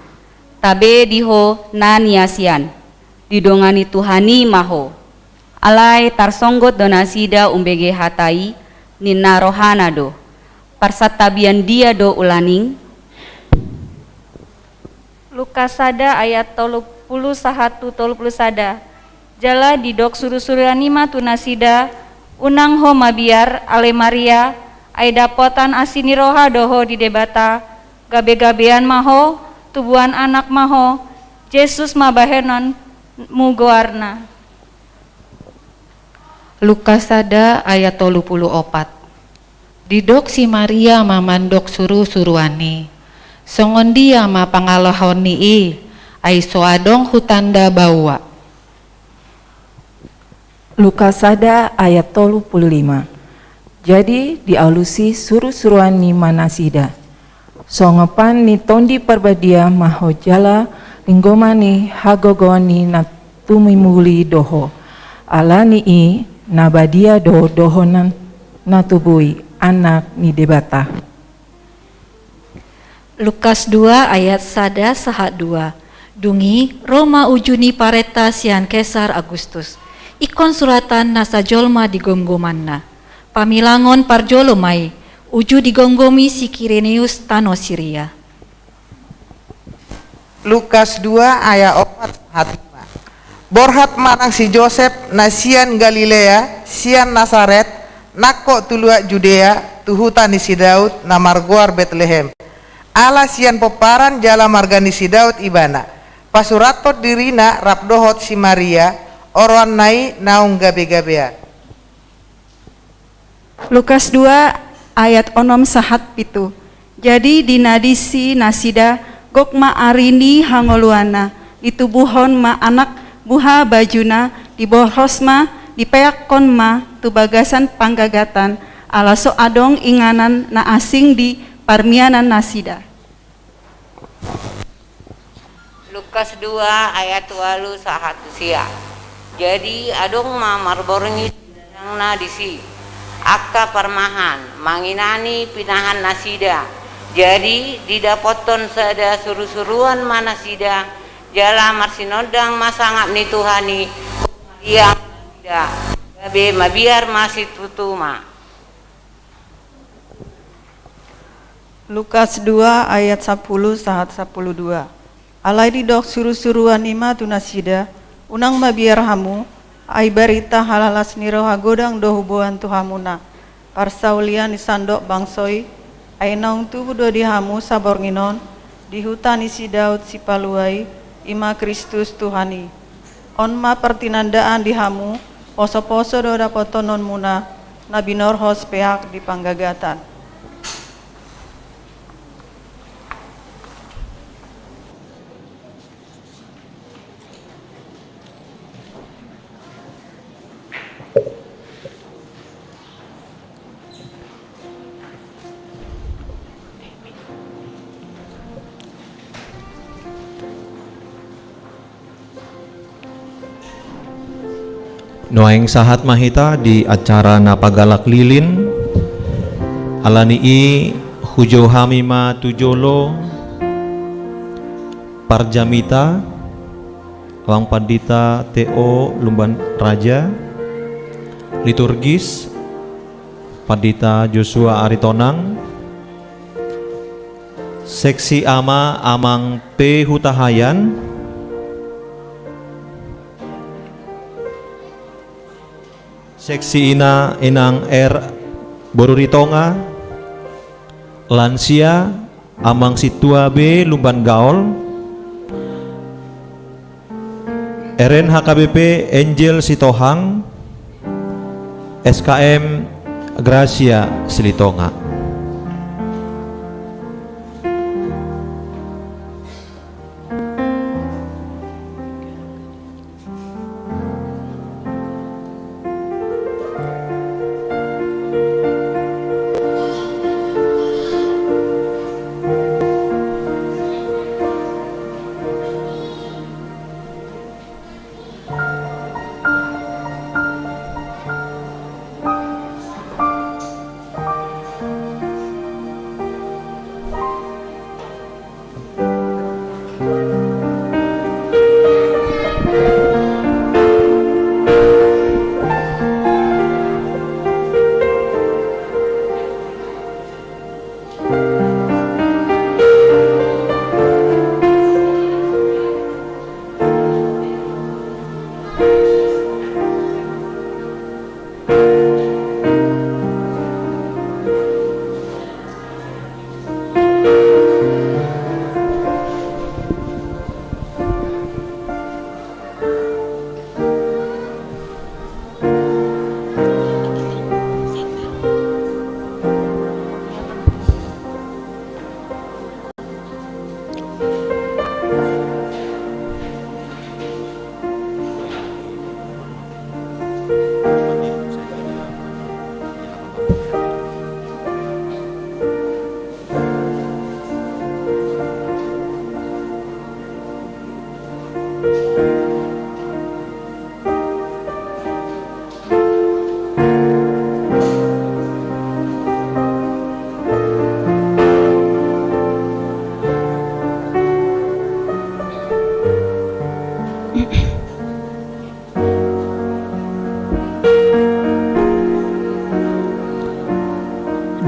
Tabe di ho na niasian, didongani Tuhan i ma ho. Alai tarsonggot do nasida umbege hata i, ninna rohana do: Parsantabian dia do ulaning? Lukas sada ayat tolu puluh sahat tu tolu puluh sada. Jala didok surusuruan i ma tu nasida: Unang ho mabiar, ale Maria, ai dapotan asi ni roha do ho di Debata, gabegabean ma ho, tubuan anak ma ho, Jesus ma bahenonmu goarna. Lukas sada ayat tolu puluh opat. Didok si Maria ma mandok surusuruan i: Songon dia ma pangalaho ni i, ai so adong hutanda baoa. Lukas sada ayat tolu puluh lima. Jadi dialusi surusuruan i ma nasida: Songopan ni Tondi Parbadia ma ho jala linggoman ni hagogoon ni na tumimuli do ho. Alani i na badia do dohonon na tubu i, Anak ni Debata. Lukas dua ayat sada sahat dua. Dung i ro ma uju ni parenta sian Kesar Agustus, ingkon suratan nasa jolma di gomgomanna. Pamilangon parjolo ma i, uju digomgomi si Kirenius tano Siria. Lukas dua ayat opat sahat lima. Borhat ma nang si Josep na sian Galilea, sian Nasaret, nangkok tu luat Judea, tu huta ni si Daud na margoar Betlehem. Ala sian pomparan jala marga ni si Daud ibana. Pasurathon dirina rap dohot si Maria, oroanna i naung gabegabean. Lukas dua ayat onom sahat pitu. Jadi di na disi nasida, gok ma ari ni hangoluanna, ditubuhon ma anak, buha bajuna, diborhos ma, dipeakkon ma tu bagasan panggagatan, ala so adong inganan na asing di parmianan nasida. Lukas dua ayat ualu sahat tu sia. Jadi adong ma marborngin dagangna disi, angka parmahan, manginani pinahan nasida. Jadi didapothon sada surusuruan ma nasida, jala marsinondang ma sangap ni Tuhan i, ia nasida, gabe mabiar ma situtu ma. Lukas dua ayat sapuluh sahat sapuluh dua. Alai didok surusuruan i ma tu nasida: Unang mabiar hamu, ai barita halalas ni roha godang do huboan tu hamuna, parsaulian ni sandok bangso i, ai naung tubu do di hamu saborngin on, di huta ni si Daud Sipalua i, i ma Kristus Tuhan i. On ma partinandaan di hamu, posoposo do dapothononmuna, na binorhos peak di panggagatan. Nuaeng sahat ma hita di acara na pagalak lilin. Alani i hujou hami ma tu jolo parjamita, Amang Pandita T O Lumban Raja, liturgis, Pandita Joshua Aritonang, seksi ama Amang P Hutahayan, seksi ina Inang R Boru Ritonga, Lansia, Amang Sintua B Lumban Gaol, R N H K B P Angel Sitohang, S K M Gracia Silitonga.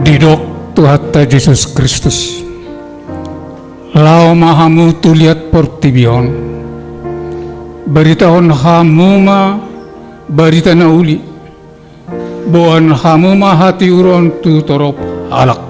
Didok Tuhanta Jesus Kristus: Laho ma hamu tu liat portibi on, baritahon hamu ma barita na uli, boan hamu ma hatiuron tu torop halak.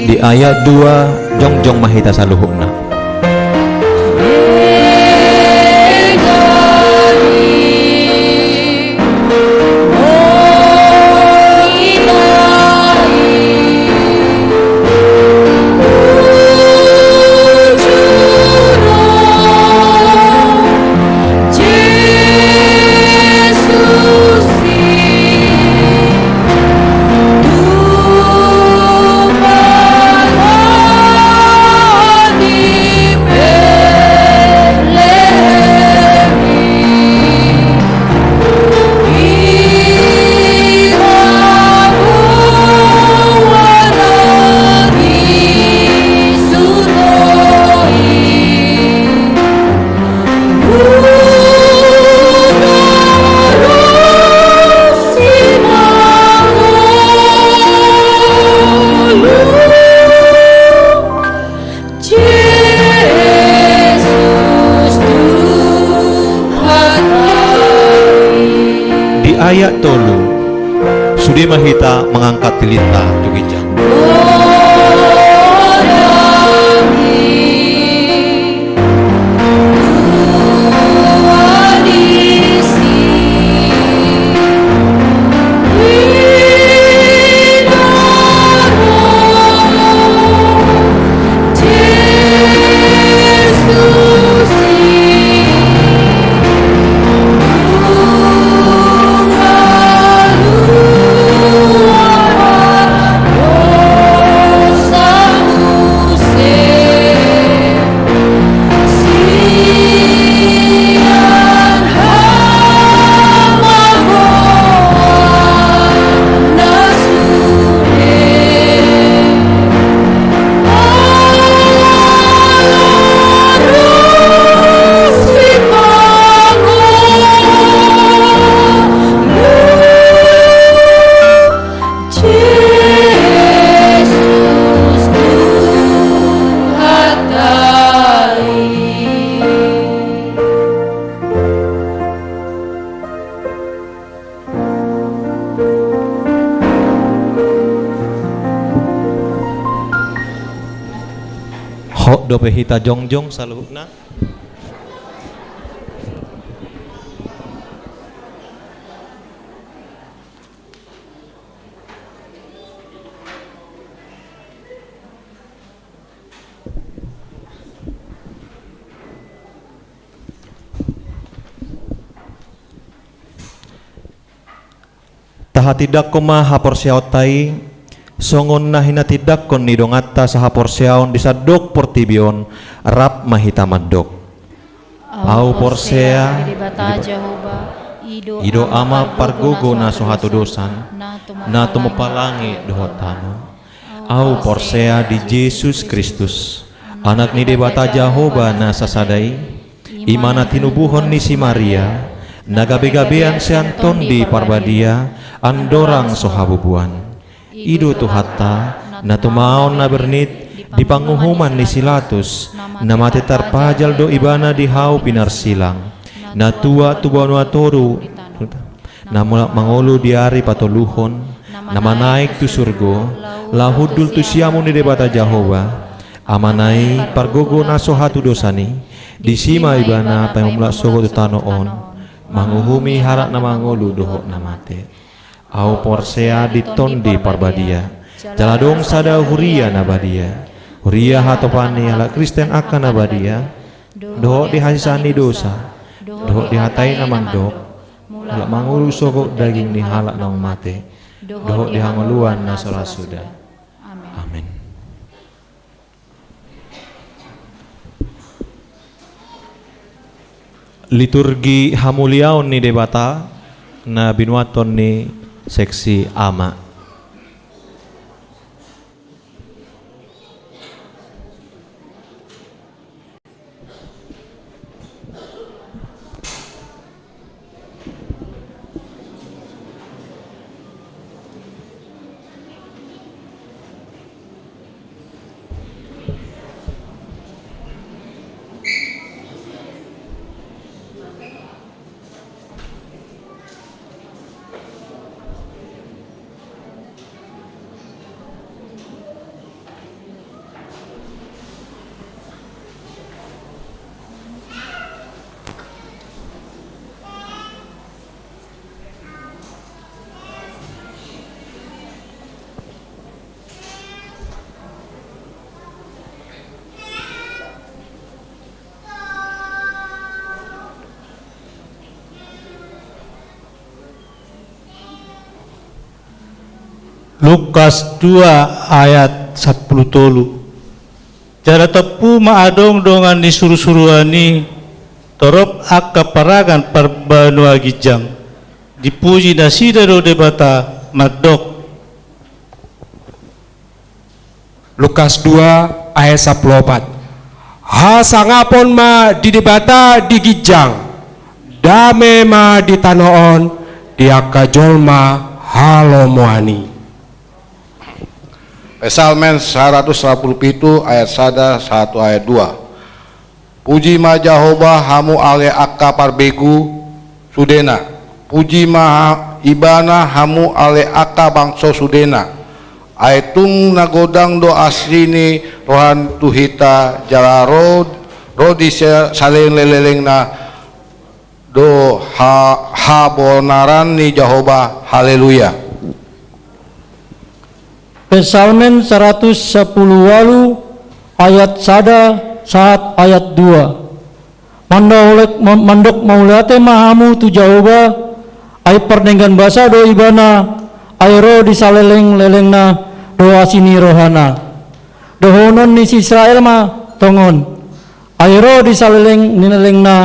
Di ayat dua, jongjong ma hita saluhutna. Hita mangangkat tilinta tu ginjang. Hot dope hita jongjong saluhutna. Tahatindangkon ma haporseaonta i, songon na hinatindangkon ni donganta sahaporseaon di sandok portibi on, rap ma hita mandok. Au porsea di Debata Jahowa, i do Ama pargogo na so hatudosan, na tumompa langit dohot tano. Au porsea di Jesus Kristus, Anak ni Debata Jahowa na sasada i, i ma na tinubuhon ni si Maria, na gabegabean sian Tondi Parbadia, andorang so habubuan. I do Tuhanta, na tumaon na bernit di panguhuman ni si Latus, na mate tarpajal do Ibana di hau pinarsilang, na tuat tu banua toru, na mulak mangolu di ari patoluhon, na manaek tu surgo, laho hundul tu siamun ni Debata Jahowa, Amana i pargogo na so hatudosan i, disi ma Ibana paimulak sogot tu tano on, manguhumi halak na mangolu dohot na mate. Au porsea di Tondi Parbadia, jala adong sada huria na badia, huria hatopan ni halak Kristen angka na badia, dohot di hasesaan ni dosa, dohot di hata i na mandok, mulak mangolu sogot daging ni halak naung mate, dohot di hangoluan na so ra suda. Amen. Amen. Liturgi hamuliaon ni Debata na binuathon ni Seksi Ama. Lukas dua ayat sampulu tolu. Jala tompu ma adong dongan ni surusuruan i, torop angka paragan parbanua ginjang, dipuji nasida do Debata, mandok. Lukas dua ayat sampulu opat. Hasangapon ma di Debata di ginjang, dame ma di tano on di angka jolma halomoan i. Psalmen saratus sampulu pitu ayat sada sahat tu ayat dua. Puji ma Jahowa hamu ale angka parbegu sudena. Puji ma ha-, Ibana hamu ale angka bangso sudena. Ai tung na godang do asi ni rohana tu hita, jala ro, ro di sa-, saleleng-lelengna do ha-, habonaran ni Jahowa. Haleluya. Psalmen saratus sampulu ualu ayat sada sahat ayat dua. Mandok, ma-, mandok mauliate ma hamu tu Jahowa, ai pardenggan basa do Ibana, ai ro di saleleng-lelengna do asi ni rohana. Dohonon ni si Israel ma tongon, ai ro di saleleng-lelengna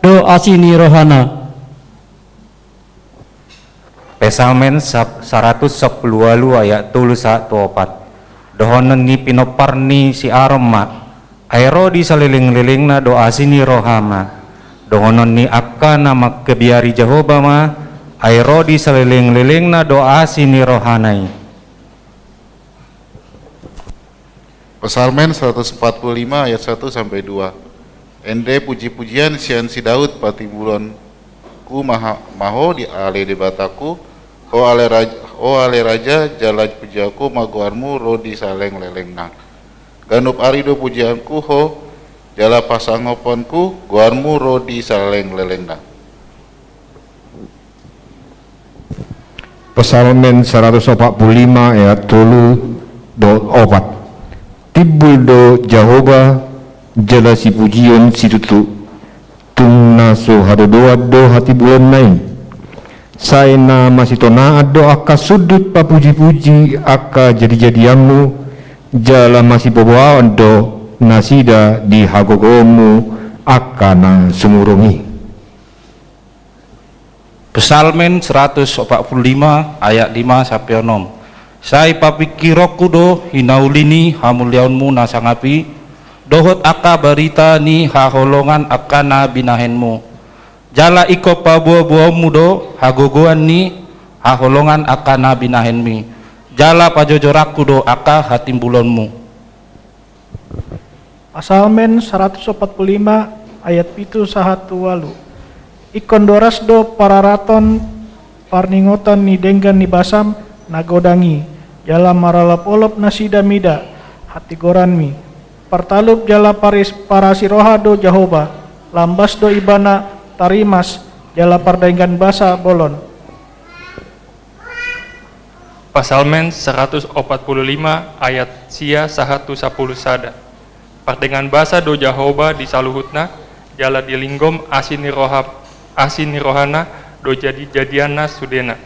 do asi ni rohana. Psalmen sap-, saratus sampulu ualu ayat tolu sahat tu opat. Dohonon ni pinompar ni si Aron ma, ai ro di saleleng-lelengna do asi ni rohana. Dohonon ni angka na mangkebiari Jahowa ma, ai ro di saleleng-lelengna do asi ni rohana i. Psalmen seratus empat puluh lima ayat satu sampai dua. Ende puji-pujian sian si Daud, patimbulonku ma ha-, ma Ho di ale Debataku, Ho ale raj-, Ho ale raja, jala pujianku ma goarmu ro di saleleng-lelengna. Ganup ari do pujianku Ho, jala pasangaponku goarmu ro di saleleng-lelengna. Psalmen saratus opat pulu lima ayat tolu dohot opat. Timbul do Jahowa jala sipujion situtu, tung na so hadodoan do hatimbulonna i. Sai na masitonaan do angka sundut papuji-puji angka jadi-jadianmu, jala masipoboaon do nasida di hagogoonmu angka na sumurung i. Psalmen seratus opat pulu lima ayat lima sampe onom. Sai papingkironku do hinauli ni hamuliaonmu na sangap i, dohot angka barita ni haholongan angka na binahenmu. Jala ingkon paboa-boaonmu do hagogoan ni haholongan angka na binahenmi. Jala pajojoranku do angka hatimbulonmu. Psalmen saratus opat pulu lima ayat pitu sahat tu ualu. Ingkon doras do pararaton parningotan ni denggan ni basam na godang i, jala marolop-olop nasida mida hatigoranmi. Partalup jala paris-, parasi roha do Jahowa, lambas do Ibana tarimas, jala pardenggan basa bolon. Psalmen saratus opat pulu lima ayat sia sahat tu sampulu sada. Pardenggan basa do Jahowa di saluhutna, jala dilinggom asi ni roha-, asi ni rohana do jadi-jadianna sudena.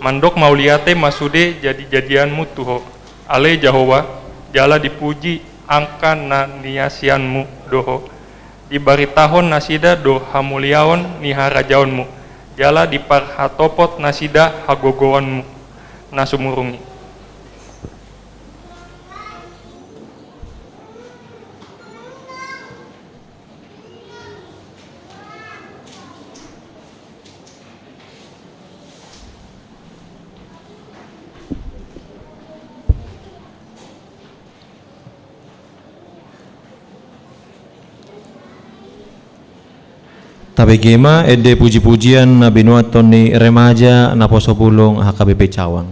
Mandok mauliate ma sude jadi-jadianmu tu Ho, ale Jahowa, jala dipuji angka na niasianmu do Ho. Dibaritahon nasida do hamuliaon ni harajaonmu, jala diparhatopot nasida hagogoonmu na sumurung i. Tabege ma ende puji-pujian na binuathon ni remaja naposo bulung H K B P Cawang.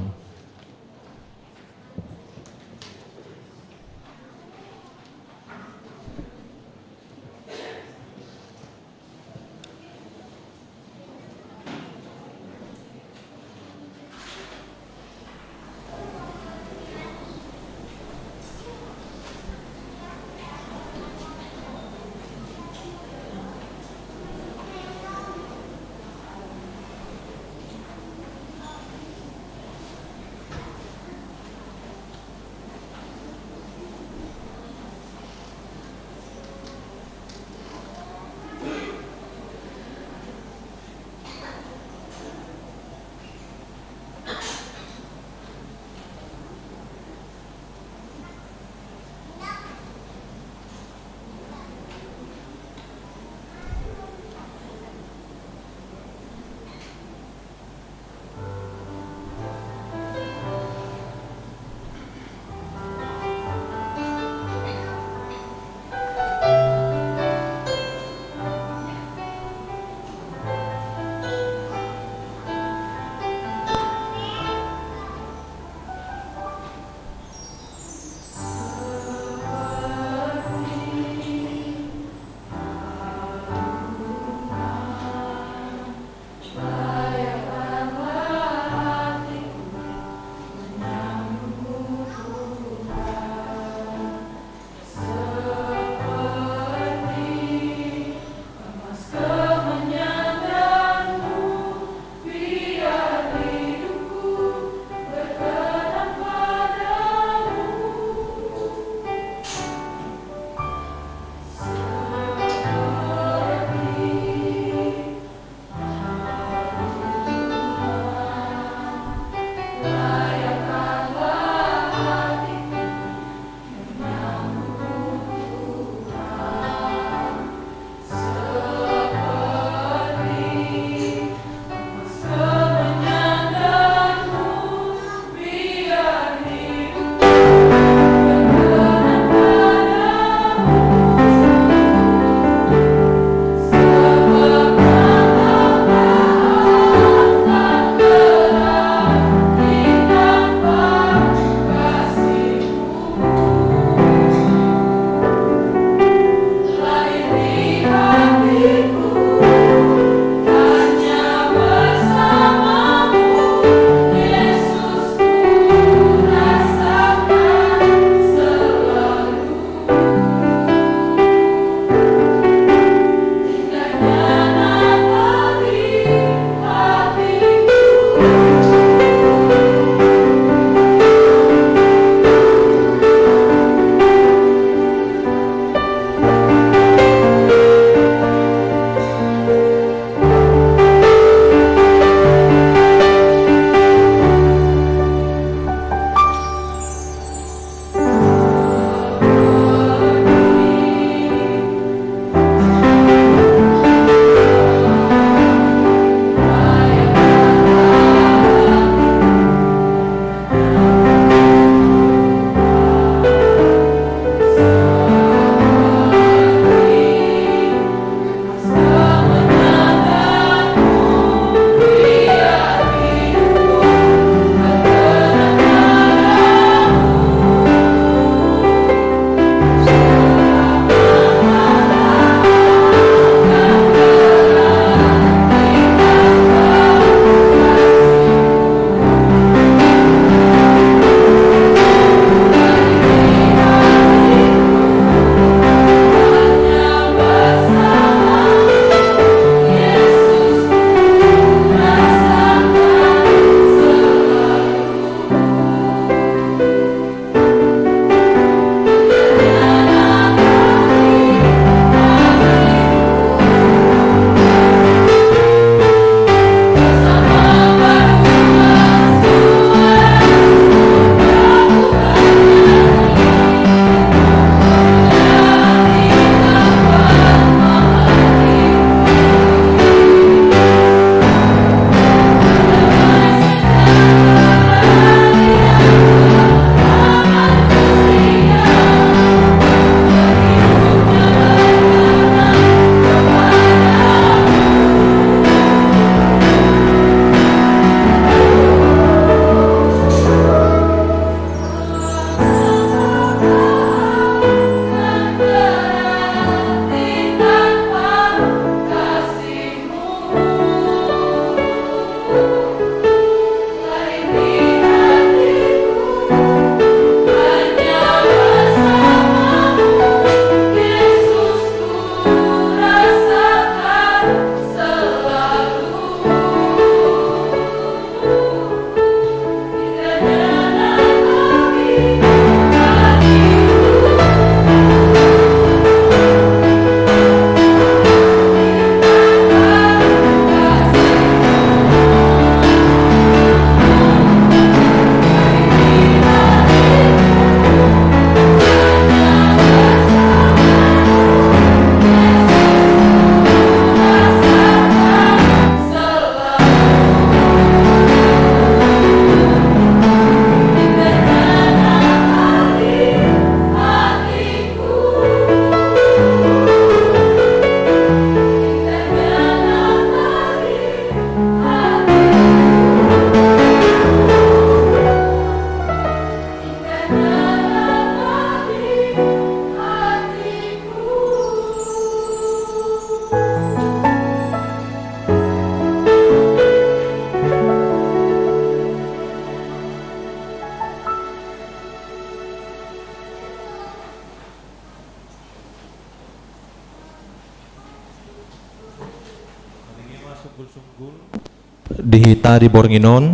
Di hita di borngin on.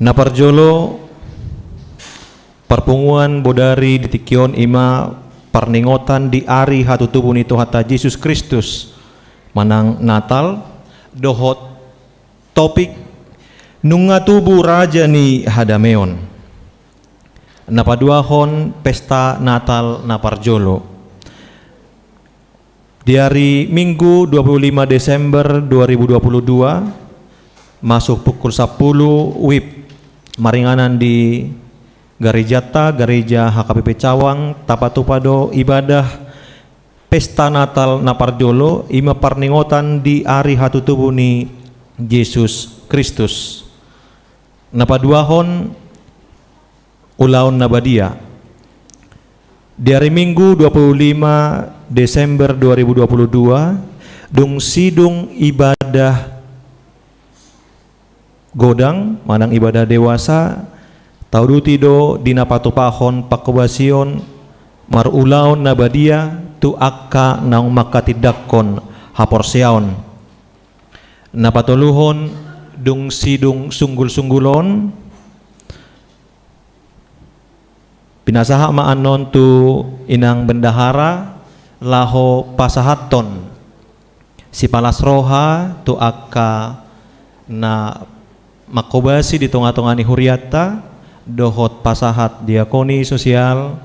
Na parjolo, parpunguan bodari di tingki on i ma parningotan di ari hatutubu ni Tuhanta Jesus Kristus manang Natal, dohot topik nunga tubu Raja ni Hadameon. Na paduahon, pesta Natal na parjolo. Di ari Minggu dua puluh lima Desember dua ribu dua puluh dua, masuk pukul sampulu wib, maringanan di garejanta, Gareja H K B P Cawang, tapatupa do ibadah pesta Natal na parjolo, i ma parningotan di ari hatutubu ni Jesus Kristus. Na paduahon, ulaon na badia. Di ari Minggu dua puluh lima Desember dua ribu dua puluh dua, dung sidung ibadah godang manang ibadah dewasa, tauduti do di na patupahon pangkobasion marulaon na badia tu angka naung mangkatindangkon haporseaon. Na patoluhon, dung sidung sunggul-sunggul on, pinasahat ma annon tu inang bendahara laho pasahathon sipalas roha tu angka na mangkobasi di tonga-tonga ni hurianta, dohot pasahat diakoni sosial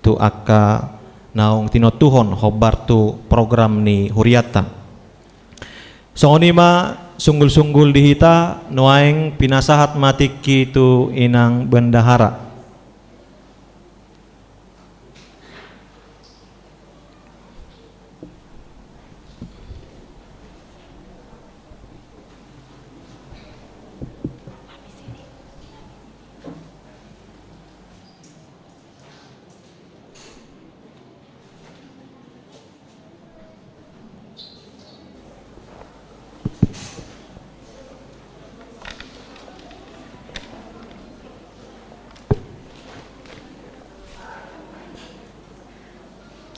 tu angka naung tinontuhon hombar tu program ni hurianta. Songon i ma sunggul-sunggul di hita, nuaeng pinasahat ma tingki tu inang bendahara.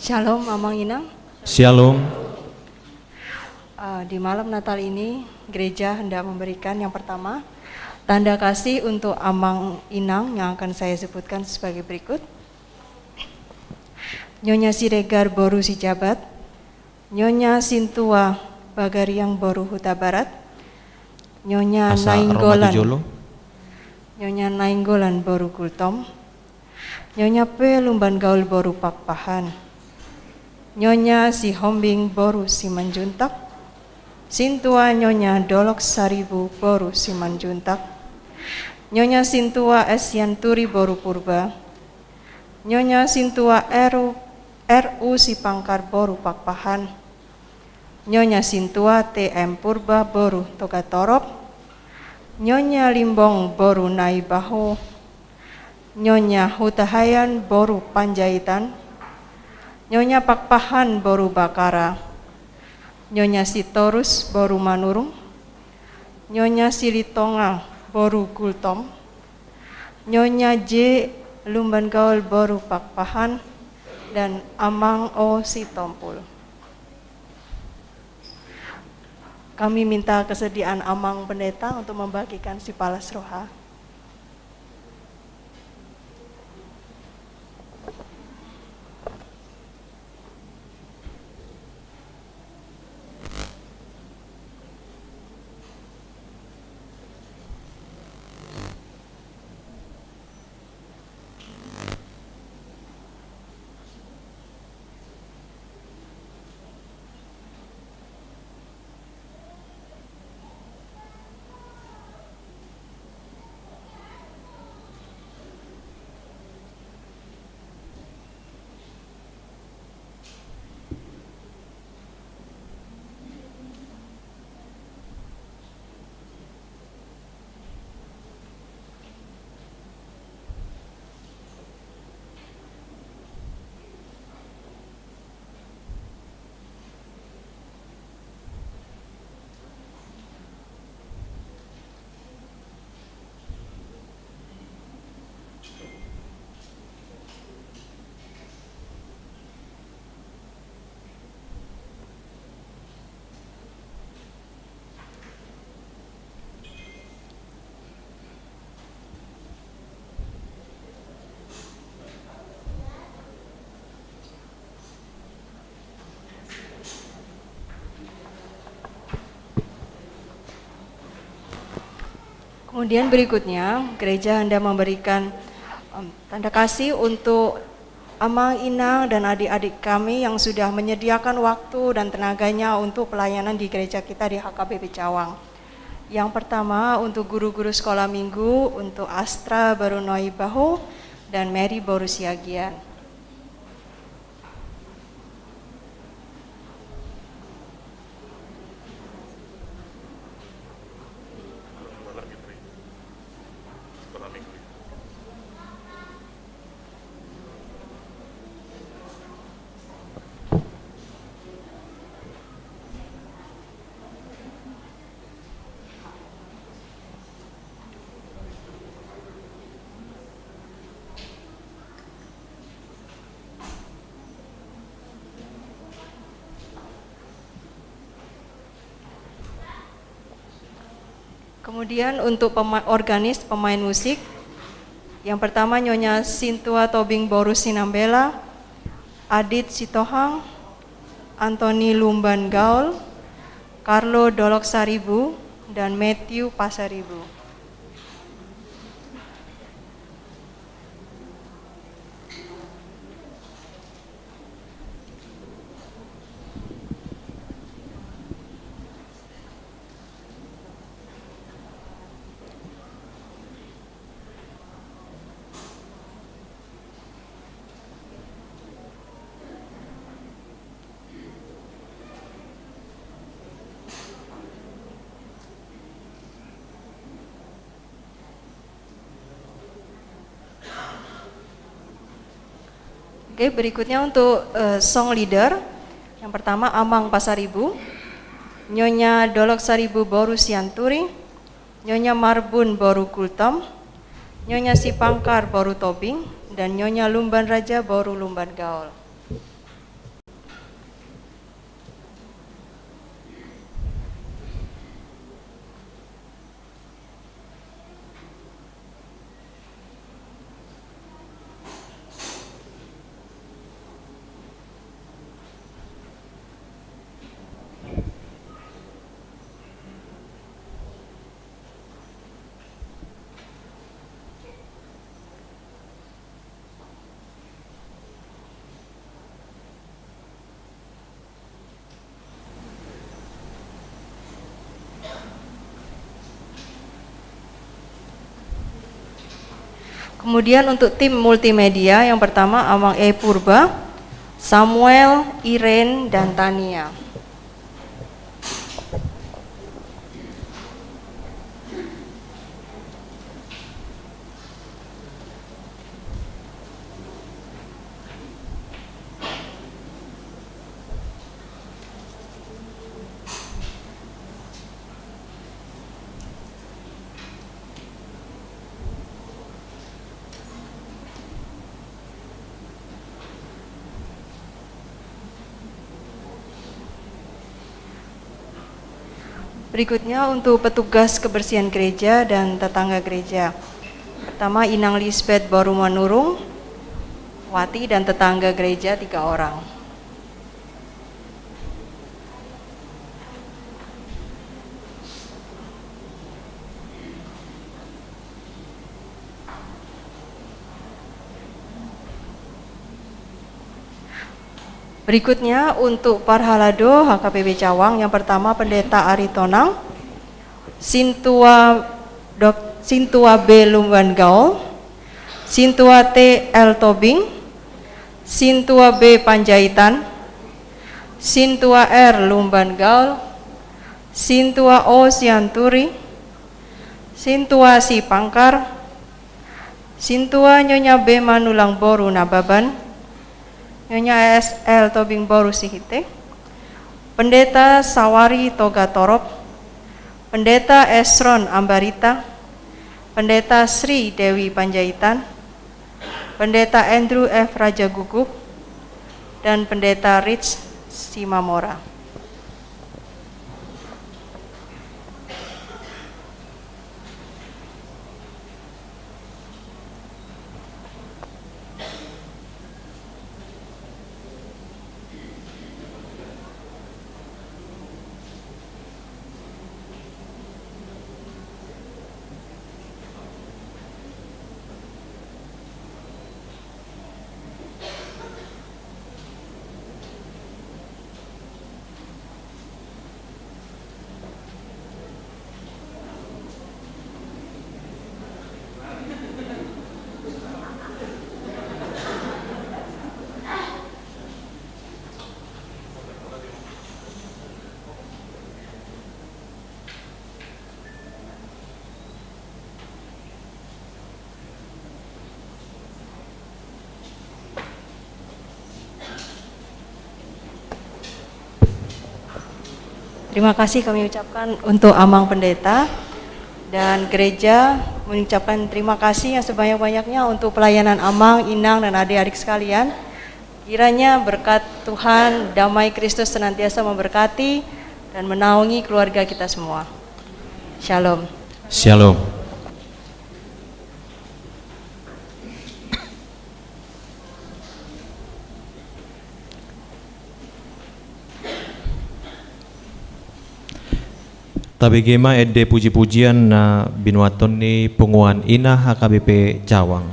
Shalom, Amang Inang. Shalom. Eh, di malam Natal ini, gereja hendak memberikan yang pertama, tanda kasih untuk Amang Inang yang akan saya sebutkan sebagai berikut. Nyonya Siregar boru Sijabat, Nyonya Sintua Bagariang boru Hutabarat, Nyonya Nainggolan, Nyonya Nainggolan boru Gultom, Nyonya P. Lumban Gaul boru Pakpahan, Nyonya Sihombing boru Simanjuntak, Sintua Nyonya Dolok Saribu boru Simanjuntak, Nyonya Sintua S. Sianturi boru Purba, Nyonya Sintua R U, R U Sipangkar boru Pakpahan, Nyonya Sintua T. M. Purba boru Togatorop, Nyonya Limbong boru Naibaho, Nyonya Hutahayan boru Panjaitan, Nyonya Pakpahan boru Bakara, Nyonya Sitorus boru Manurung, Nyonya Silitonga boru Gultom, Nyonya J. Lumban Gaul boru Pakpahan, dan Amang O. Sitompul. Kami minta kesediaan Amang Pendeta untuk membagikan sipalas roha. Kemudian berikutnya, gereja hendak memberikan, em, tanda kasih untuk amang, inang, dan adik-adik kami yang sudah menyediakan waktu dan tenaganya untuk pelayanan di gereja kita di H K B P Cawang. Yang pertama untuk guru-guru sekolah minggu, untuk Astra Barunoi Bahu dan Mary Boru Siagian. Kemudian untuk pema-, organis, pemain musik, yang pertama Nyonya Sintua Tobing Boru Sinambela, Adit Sitohang, Anthony Lumban Gaol, Carlo Dolok Saribu, dan Matthew Pasaribu. Oke, berikutnya untuk, eh, song leader. Yang pertama, Amang Pasaribu, Nyonya Dolok Saribu Boru Sianturi, Nyonya Marbun Boru Gultom, Nyonya Sipangkar Boru Tobing, dan Nyonya Lumban Raja Boru Lumban Gaol. Kemudian untuk tim multimedia, yang pertama Amang E Purba, Samuel, Irene, dan Tania. Berikutnya untuk petugas kebersihan gereja dan tetangga gereja. Pertama, Inang Lisbeth Boru Manurung, Wati, dan tetangga gereja tiga orang. Berikutnya untuk parhalado H K P B Cawang, yang pertama Pendeta Aritonang, Sintua Dok-, Sintua B Lumban Gaol, Sintua T L Tobing, Sintua B Panjaitan, Sintua R Lumban Gaol, Sintua O Sianturi, Sintua Sipangkar, Sintua Nyonya B Manulang Boru Nababan, Nyonya S L Tobing Boru Sihite, Pendeta Sawari Togatorop, Pendeta Esron Ambarita, Pendeta Sri Dewi Panjaitan, Pendeta Andrew F Rajagugup, dan Pendeta Rich Simamora. Terima kasih kami ucapkan untuk Amang Pendeta, dan gereja mengucapkan terima kasih yang sebanyak-banyaknya untuk pelayanan Amang, Inang, dan adik-adik sekalian. Kiranya berkat Tuhan, damai Kristus senantiasa memberkati dan menaungi keluarga kita semua. Shalom. Shalom. Tabege ma ende puji-pujian na binuathon ni punguan ina H K B P Cawang.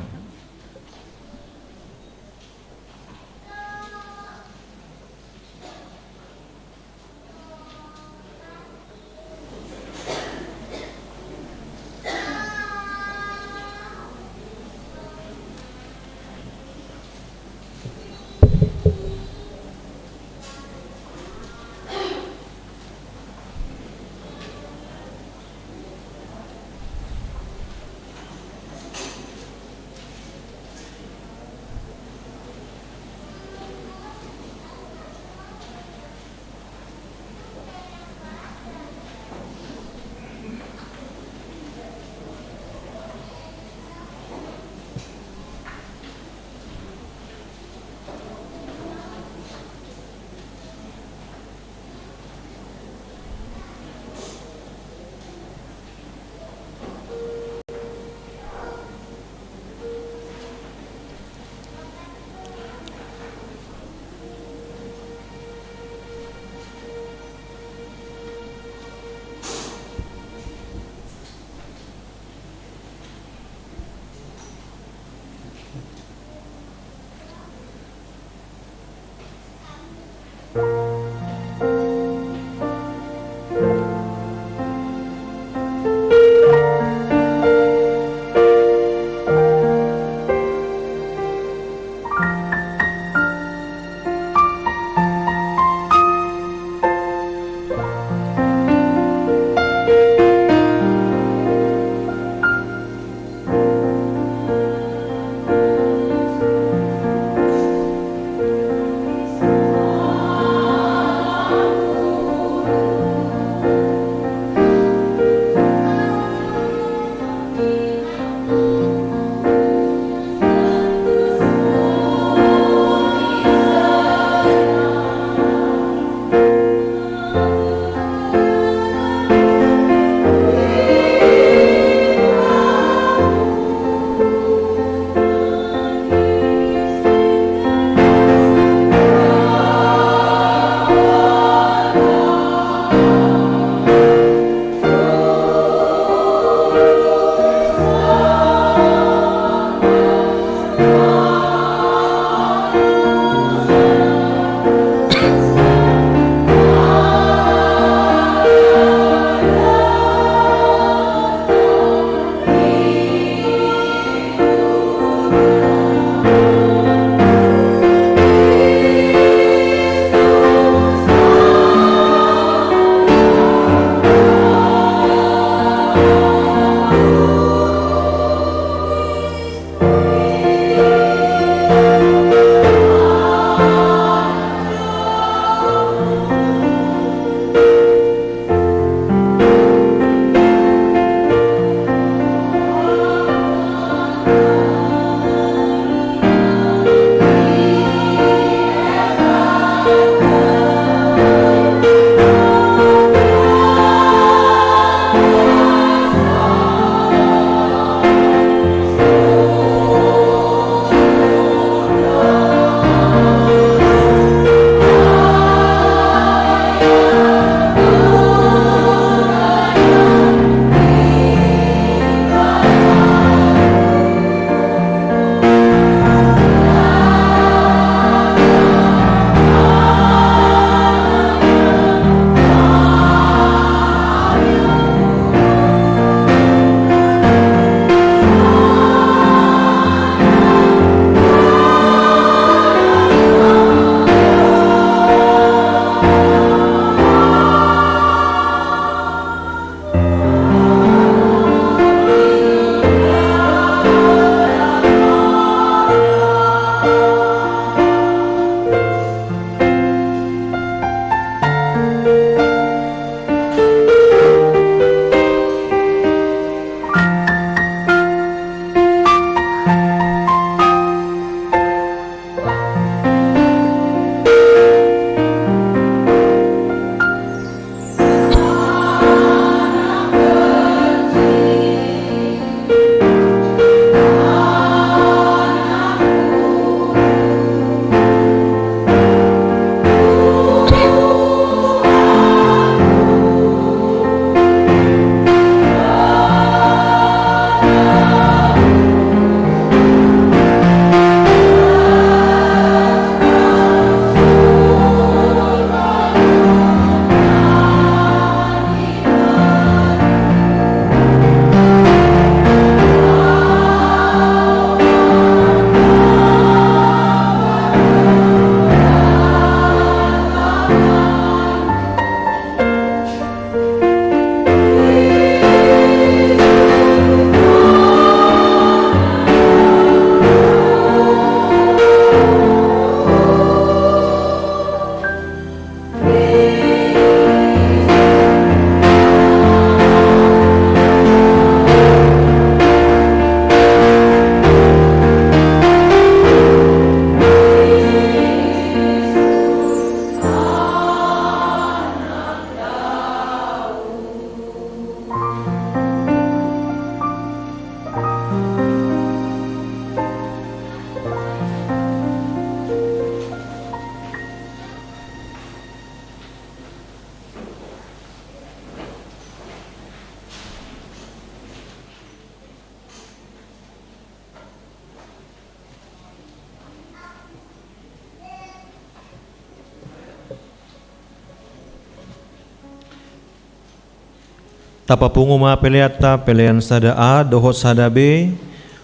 Tapapungu ma peleanta, pelean sada A dohot sada B,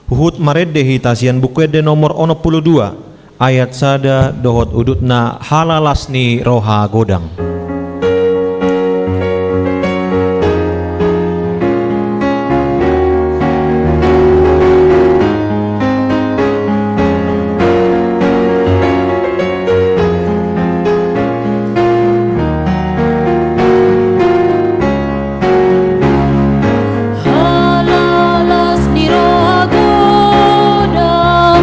huhut marende hita sian Buku Ende nomor onom pulu dua, ayat sada dohot udutna, halalas ni roha godang. Halalas ni roha godang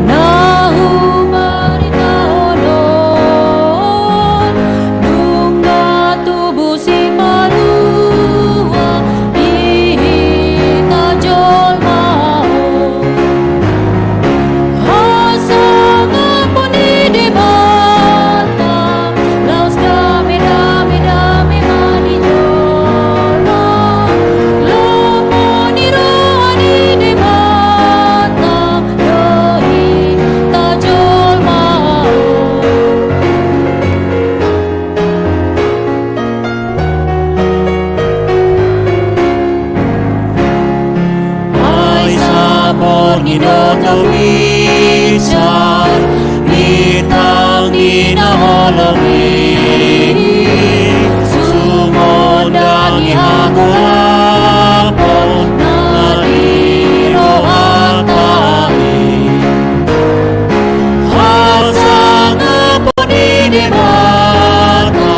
na hubaritahon on, nunga tubu Sipaluah di hita jolma on. Hasangapon ni Debata, laos dame, dame, dame ma di jolma. Lomo ni roha ni Debata do hita jolma on. Ai saporni do tau binsar, bintang ni na holong i, sumondangi hagolapon na di rohanta i. Hasangapon ni Debata,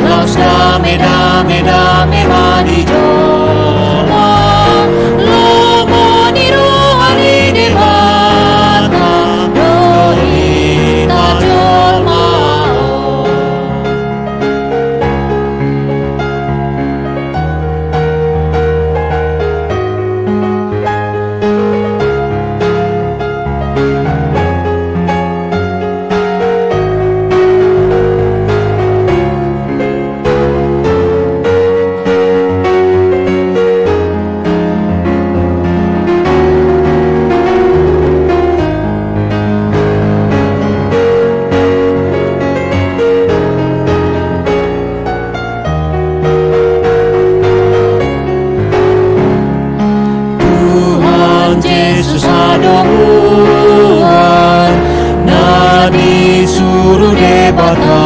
laos dame, dame, dame ma di jolma. Lomo ni roha ni Debata do hita jolma on. Tuhan Jesus adong Tuhan, na disuru Debata,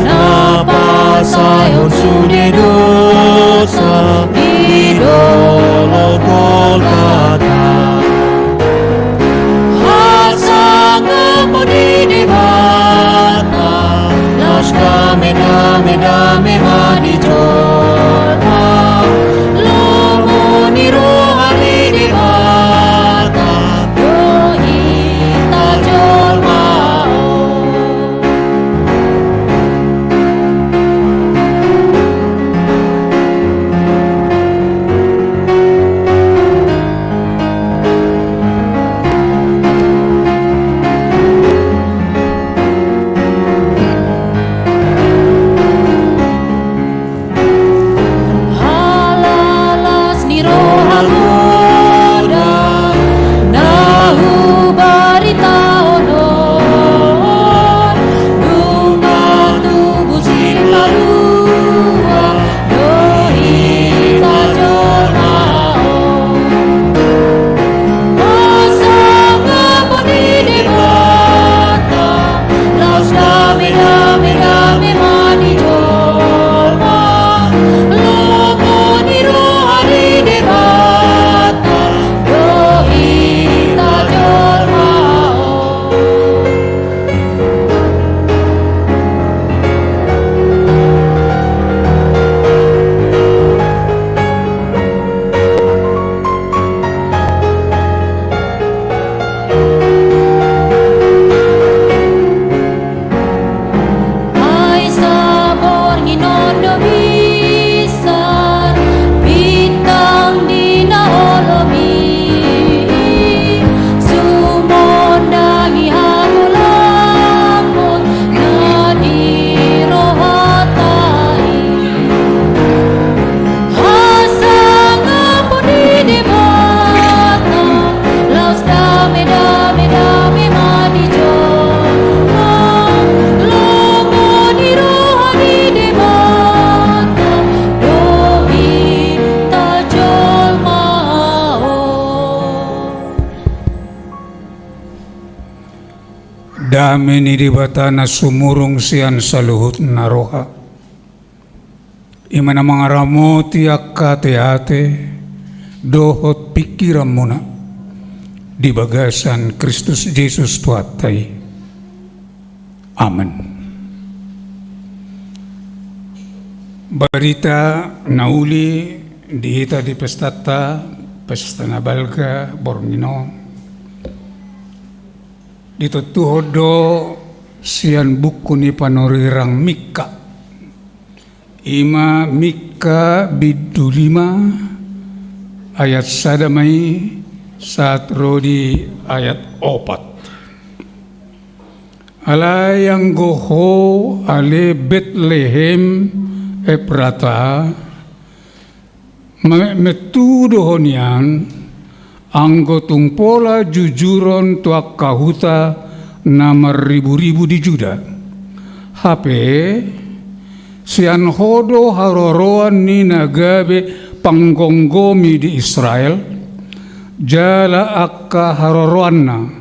na pasaehon sude dosa di dolok Golgata. Hasangapon ni Debata, laos dame, dame, dame ma di jolma. Lomo ni roha ni Debata do hita jolma on. Dame ni Debata na sumurung sian saluhutna roha, i ma na mangaramoti angka ateate dohot pingkiranmuna di bagasan Kristus Jesus Tuhanta i. Amen. Barita na uli di hita di pestanta, pesta na balga borngin on, ditontuhon do sian buku ni panurirang Mikha. I ma Mikha bindu lima ayat sada ma i sahat ro di ayat opat. Alai anggo ho ale Betlehem Efrata, ma-, mettu do ho nian, anggo tung pola jujuron tu angka huta na marriburibu di Juda. Hape, sian ho do haroroan ni na gabe panggomgomi di Israel, jala angka haroroanna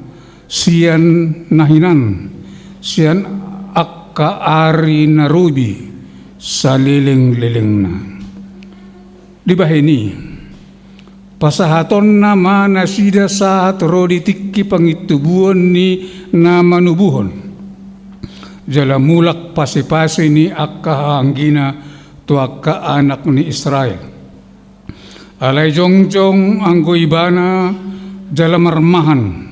sian na hinan, sian angka ari na robi salelenglelengna. Dibahen i, pasahatonna ma nasida sahat ro di tingki pangintubuon ni na manubuhon, jala mulak pasipasi ni angka hahaanggina tu angka anak ni Israel. Alai jongjong anggo ibana jala marmahan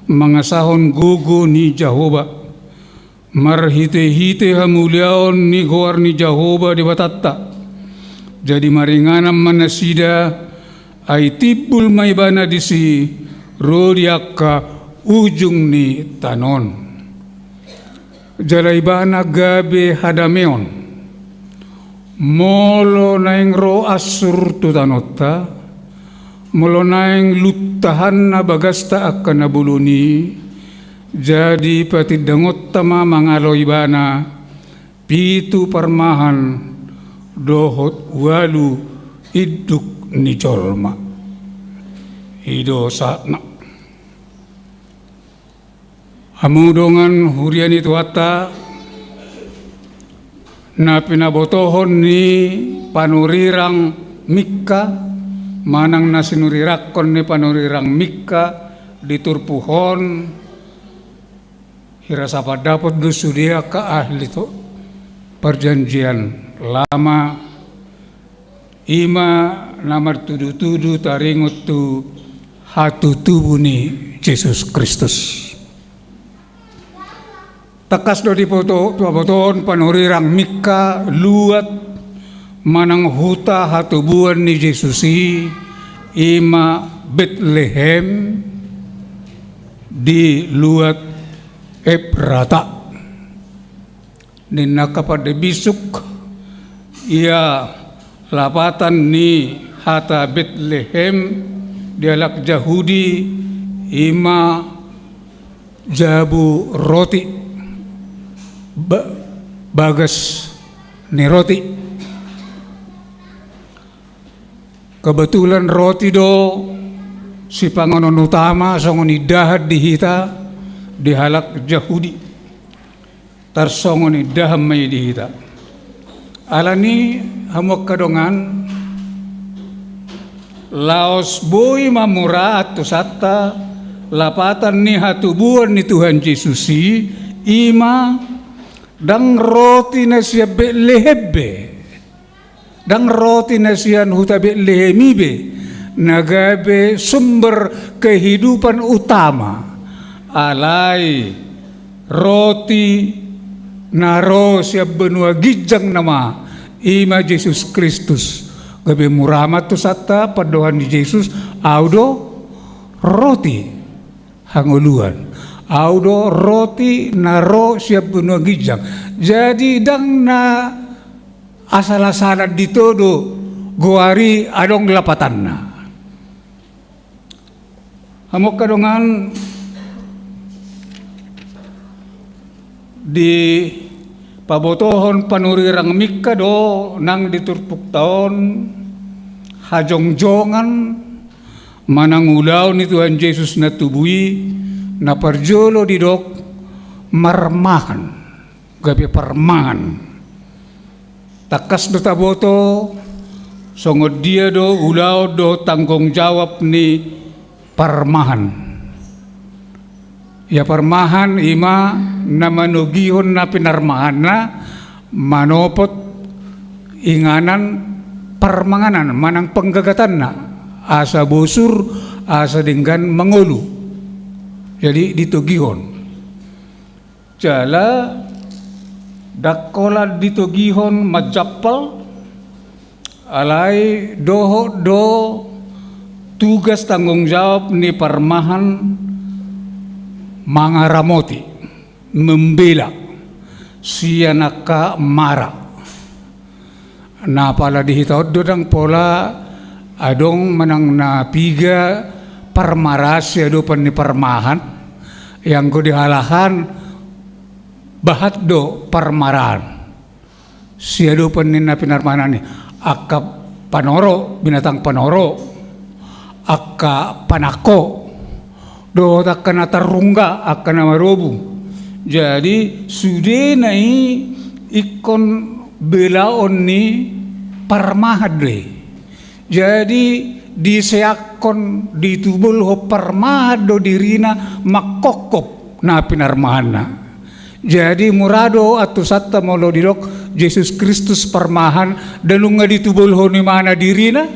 mangasahon gogo ni Jahowa, marhitehite hamuliaon ni goar ni Jahowa Debatanta. Jadi maringanan ma nasida, ai timbul ma ibana disi ro di angka ujung ni tano on. Jala ibana gabe hadameon. Molo naeng ro ansur tu tanonta, molo naeng luntahanna bagasta angka na bolon i, jadi patindangonta ma mangalo ibana pitu parmahan dohot ualu induk ni jolma. I do sahatna. Hamu dongan huria ni Tuhanta, na pinabotohon ni panurirang Mikha, manang na sinurirangkon ni panurirang Mikha di turpuk on, hira sapandapot do sude angka ahli tu Perjanjian Lama, i ma na martudutudu taringot tu hatutubu ni Jesus Kristus. Tangkas do dipaboto-, dipabotohon panurirang Mikha luat manang huta hatubuan ni Jesus i, i ma Betlehem di luat Efrata. Ninna angka pande bisuk, ia lapatan ni hata Betlehem di halak Jahudi i ma jabu roti, ba-, bagas ni roti. Kebetulan roti do sipanganon utama songon indahan di hita di halak Jahudi. Tarsongon indahan ma i di hita. Alani i hamu angka dongan, laos boi ma muraan tu hita lapatan ni hatubuan ni Tuhan Jesus i, i ma ndang roti na sian Betlehem be. Ndang roti na sian huta Betlehem i be na gabe sumber kehidupan utama. Alai roti na ro sian banua ginjang nama, i ma Jesus Kristus. Gabe muraan tu hita pandohan ni Jesus, Au do roti hangoluan. Au do roti na ro sian banua ginjang. Jadi ndang na asal-asalan ditodo goar i, adong lapatanna. Hamu angka dongan, dipabotohon panurirang Mikha do nang di turpukta on hajongjongan manang ulaon ni Tuhan Jesus na tubu i. Na parjolo didok, marmahan, gabe parmahan. Tangkas do taboto songon dia do ulaon dohot tanggung jawab ni parmahan. Ia parmahan i ma na manogihon na pinarmahanna manopot inganan parmanganan manang panggagatanna, asa bosur, asa denggan mangolu. Jadi ditogihon. Jala ndang holan ditogihon manjampal, alai dohot do tugas tanggung jawab ni parmahan mangaramoti, membela sian angka mara. Na pala di hita on do ndang pola adong manang na piga parmaraan siadopan ni parmahan, ianggo di halahan bahat do parmaraan siadopan ni na pinarmahan i, angka panoro, binatang panoro, angka panangko, dohot angka na tarrungga, angka na marobung. Jadi sudena i ingkon belaon ni parmahan do i. Jadi diseakkon, ditubolhon parmahan do dirina mangkophop na pinarmahanna. Jadi mura do antusanta molo didok Jesus Kristus parmahan, ndang nunga ditubolhon ibana dirina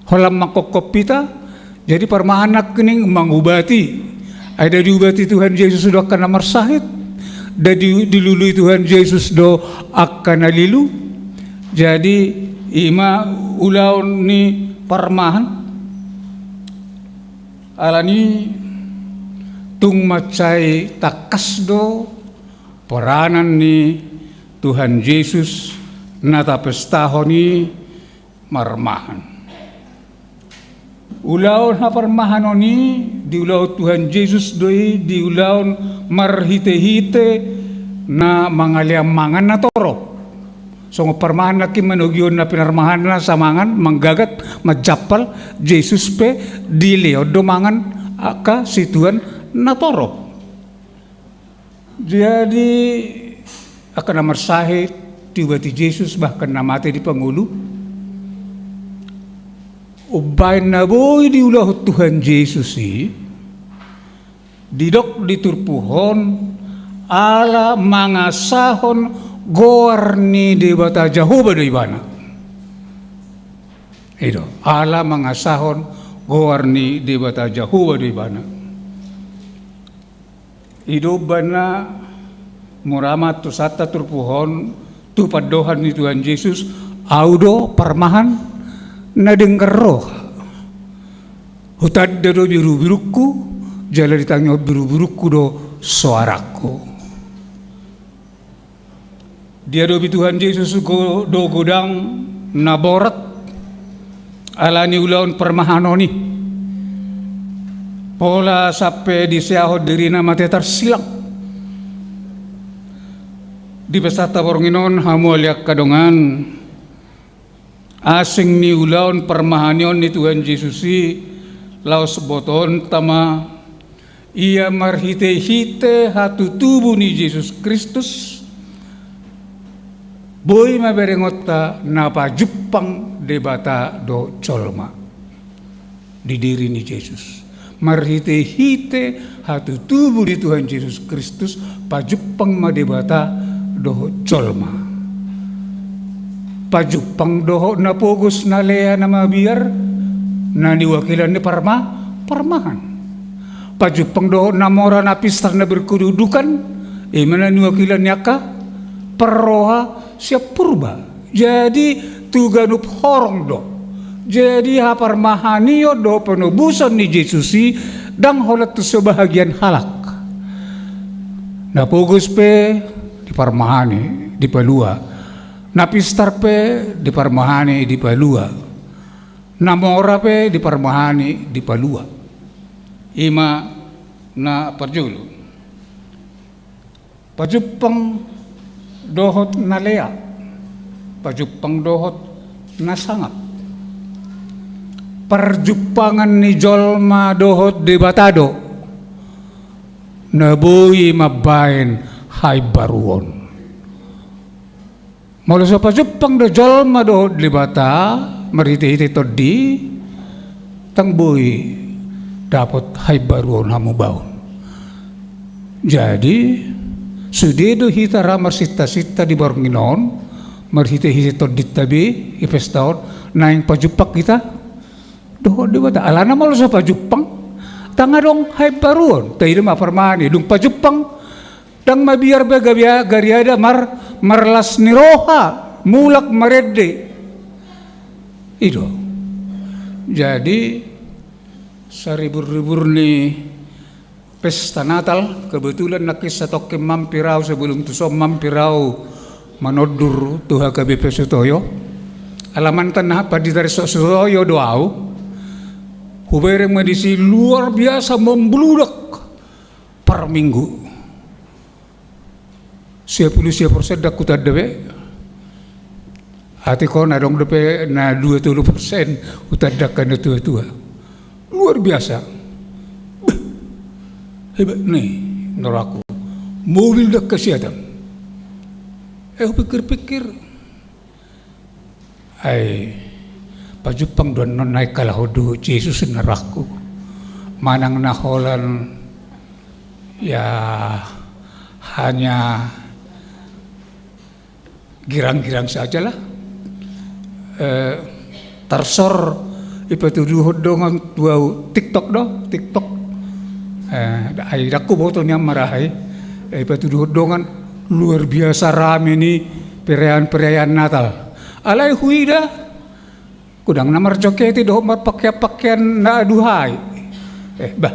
holan mangkophop hita. Jadi parmahan nangkining mangubati. Ai ndang diubati Tuhan Jesus do angka na marsahit, ndang di-, dilului Tuhan Jesus do angka na lilu. Jadi i ma ulaon ni parmahan. Alani tung mansai tangkas do peranan ni Tuhan Jesus na tapestahon i marmahan. Ulaon haparmahanon i diulahon Tuhan Jesus do i, diulahon marhitehite na mangalean mangan na torop. Songon parmahan nangkin manogihon na pinarmahanna asa mangan, manggagat, manjampal, Jesus pe dilehon do mangan angka situan na torop. Jadi angka na marsahit diubati Jesus, bahkan na mate dipangolu. Umbaen na boi diulahon Tuhan Jesus i, didok di turpuk on, ala mangasahon goar ni Debata Jahowa do ibana. I do, ala mangasahon goar ni Debata Jahowa do ibana. I do umbaen na mura ma antusanta turpuk on tu pandohan ni Tuhan Jesus, Au do parmahan na denggan roha. Hutanda do birubirungku, jala ditangihon birubirungku do soarangku. Diadopi Tuhan Jesus go-, do godang na borat alani ulaon parmahanon i. Pola sampe diseahon dirina mate tarsilang. Di pesta taborngin on, hamu ale angka dongan, asing ni ulaon parmahanon ni Tuhan Jesus i, laos botoonta ma, ia marhitehite hatutubu ni Jesus Kristus, boi ma berengonta na pajumpang Debata dohot jolma di diri ni Jesus. Marhitehite hatutubu ni Tuhan Jesus Kristus, pajumpang ma Debata dohot jolma. Pajumpang dohot na pogos na lea na mabiar, na niwakilan ni parma-, parmahan. Pajumpang dohot na mora, na pistar, na berkedudukan, i ma na niwakilan ni angka parroha sian purba. Jadi tu ganup horong do. Jadi haparmahanion dohot panobuson ni Jesus i ndang holan tu sebahagian halak. Na pogos pe diparmahani, dipalua. Na pistar pe diparmahani, dipalua. Na mora pe diparmahani, dipalua. I ma na parjolo. Pajumpang dohot na lea, pajumpang dohot na sangap. Parjumpangan ni jolma dohot Debata do. na boi mambaen haimbaruon. Molo so pajumpang do jolma dohot Debata marhite-hite Tondi, ndang boi dapot haimbaruon hamubaon. Jadi, sude do hita ra marsinta-sinta di borngin on, marhite-hite Tondinta be, di pesta on, naeng pajumpang hita dohot Debata. Alana molo so pajumpang, ndang adong haimbaruon. Taida ma parmani, dung pajumpang, ndang mabiar be gabe-, gariada mar-, marlas ni roha, mulak marende. I do. Jadi, saribur-ribur ni pesta Natal, kebetulan nangkin satongkin mampir au, sebelum tuson mampir au manondur tu H K B P Sutoyo. Ala mantan na pandita resort Sutoyo do au. Hubereng ma disi luar biasa membludak per minggu. Sia pulu sia persen ndang hutanda be. Atik on adong dope na dua tolu persen hutanda angka na tua-tua. Luar biasa. Bah, hebat ni, naro au. Mobil ndang hasiatan. Eh, hupikir-pikir. Ai, pajumpang do annon naeng halak on dohot Jesus, naro au. Manang na holan, ya, hanya girang-girang sajalah. Eh, tarsor ipatuduhon dongan tu au TikTok do, TikTok. Eh, ai ndang huboto nian marahai. Eh, ipatuduhon dongan luar biasa rame ni perayaan-perayaan Natal. Alai huida, godang na marjoget i dohot marpakean-pakean na aduhai. Eh, bah,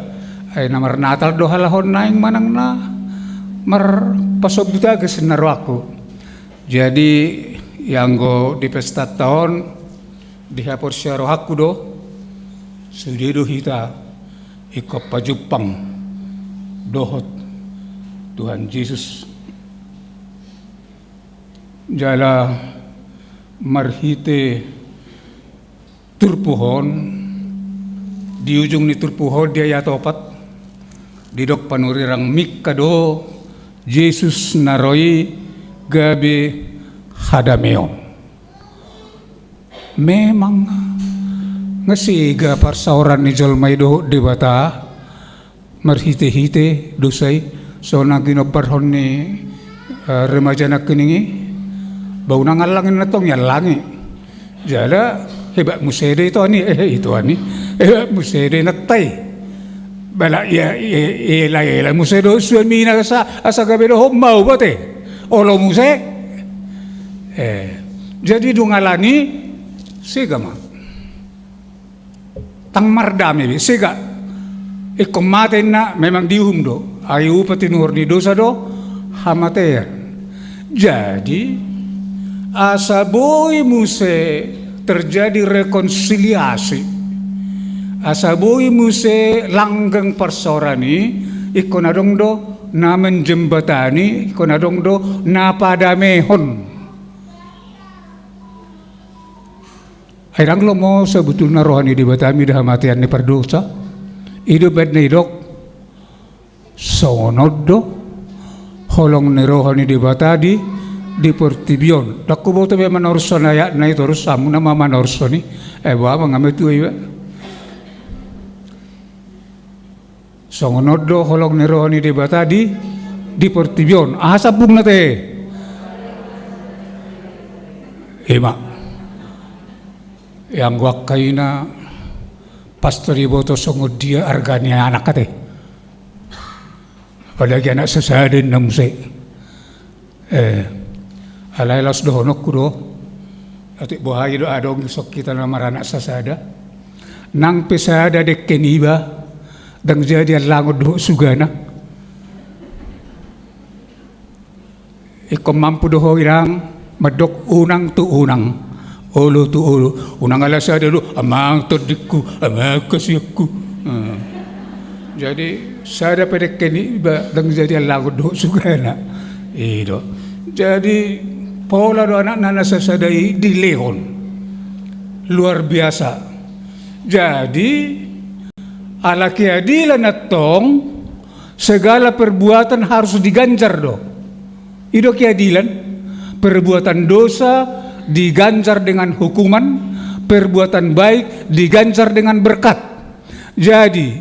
ai na marnatal do halak on naeng manang na marpasombu tagas, naro au. Jadi, ianggo di pestanta on, dihaporseai rohangku do, sude do hita ingkon pajumpang dohot Tuhan Jesus. Jala marhite turpuk on, di ujung ni turpuk on di ayat opat, didok panurirang, Mingka do Jesus na ro i gabe hadameon. Memang nga sega parsaoran ni jolma i dohot Debata marhite-hite dosa i, songon na ginombarhon ni, eh, remaja nangkining i, ba unang allangi na tong iallangi. Jala hebat muse do itoan i, eh, itoan i, hebat muse do inanta i. Ba la ia, ia, iela-ela muse dohot suamina asa, asa gabe dohot mau bate. Olo muse. Eh, jadi dung alani, sega ma. Ndang mardame be, sega. Ingkon mate inna, memang diuhum do. Ai upa tinuhor ni dosa do hamatean. Jadi, asa boi muse terjadi rekonsiliasi, asa boi muse langgeng parsaoran i, ingkon adong do na menjembatani, ingkon adong do na padamehon. Ai ndang lomo sabotulna roha ni Debata mida hamatean ni pardosa. I do baen na didok, songon on do holong ni roha ni Debata di, di portibi on. Ndang huboto be manorushon ayatna i, torus hamu nama manorushon i. Eh, boha ma, nga matua iba. Songon on do holong ni roha ni Debata di, di portibi on. Aha sambungna te? Ima. Ianggo angka ina, pas diboto songon dia arga ni anak ate. Apalagi anak sasada inna muse. Eh, alai laos dohononku do, atik boha i do adong dison hita na maranak sasada. Nang pe sada dengke niba, ndang jadi allangon dohot sugana. Ingkon mampu do ho inang mandok unang tu unang, olo tu olo. Unang ala sada do, amang tondingku, amang hasianku. Eh. Jadi, sada pe dengke niba ndang jadi allangon dohot sugana. I do. Jadi, pola do anakna na sasada i dilehon. Luar biasa. Jadi, ala keadilan antong, Segala perbuatan harus diganjar do. I do keadilan. Perbuatan dosa diganjar dengan hukuman, perbuatan baik diganjar dengan berkat. Jadi,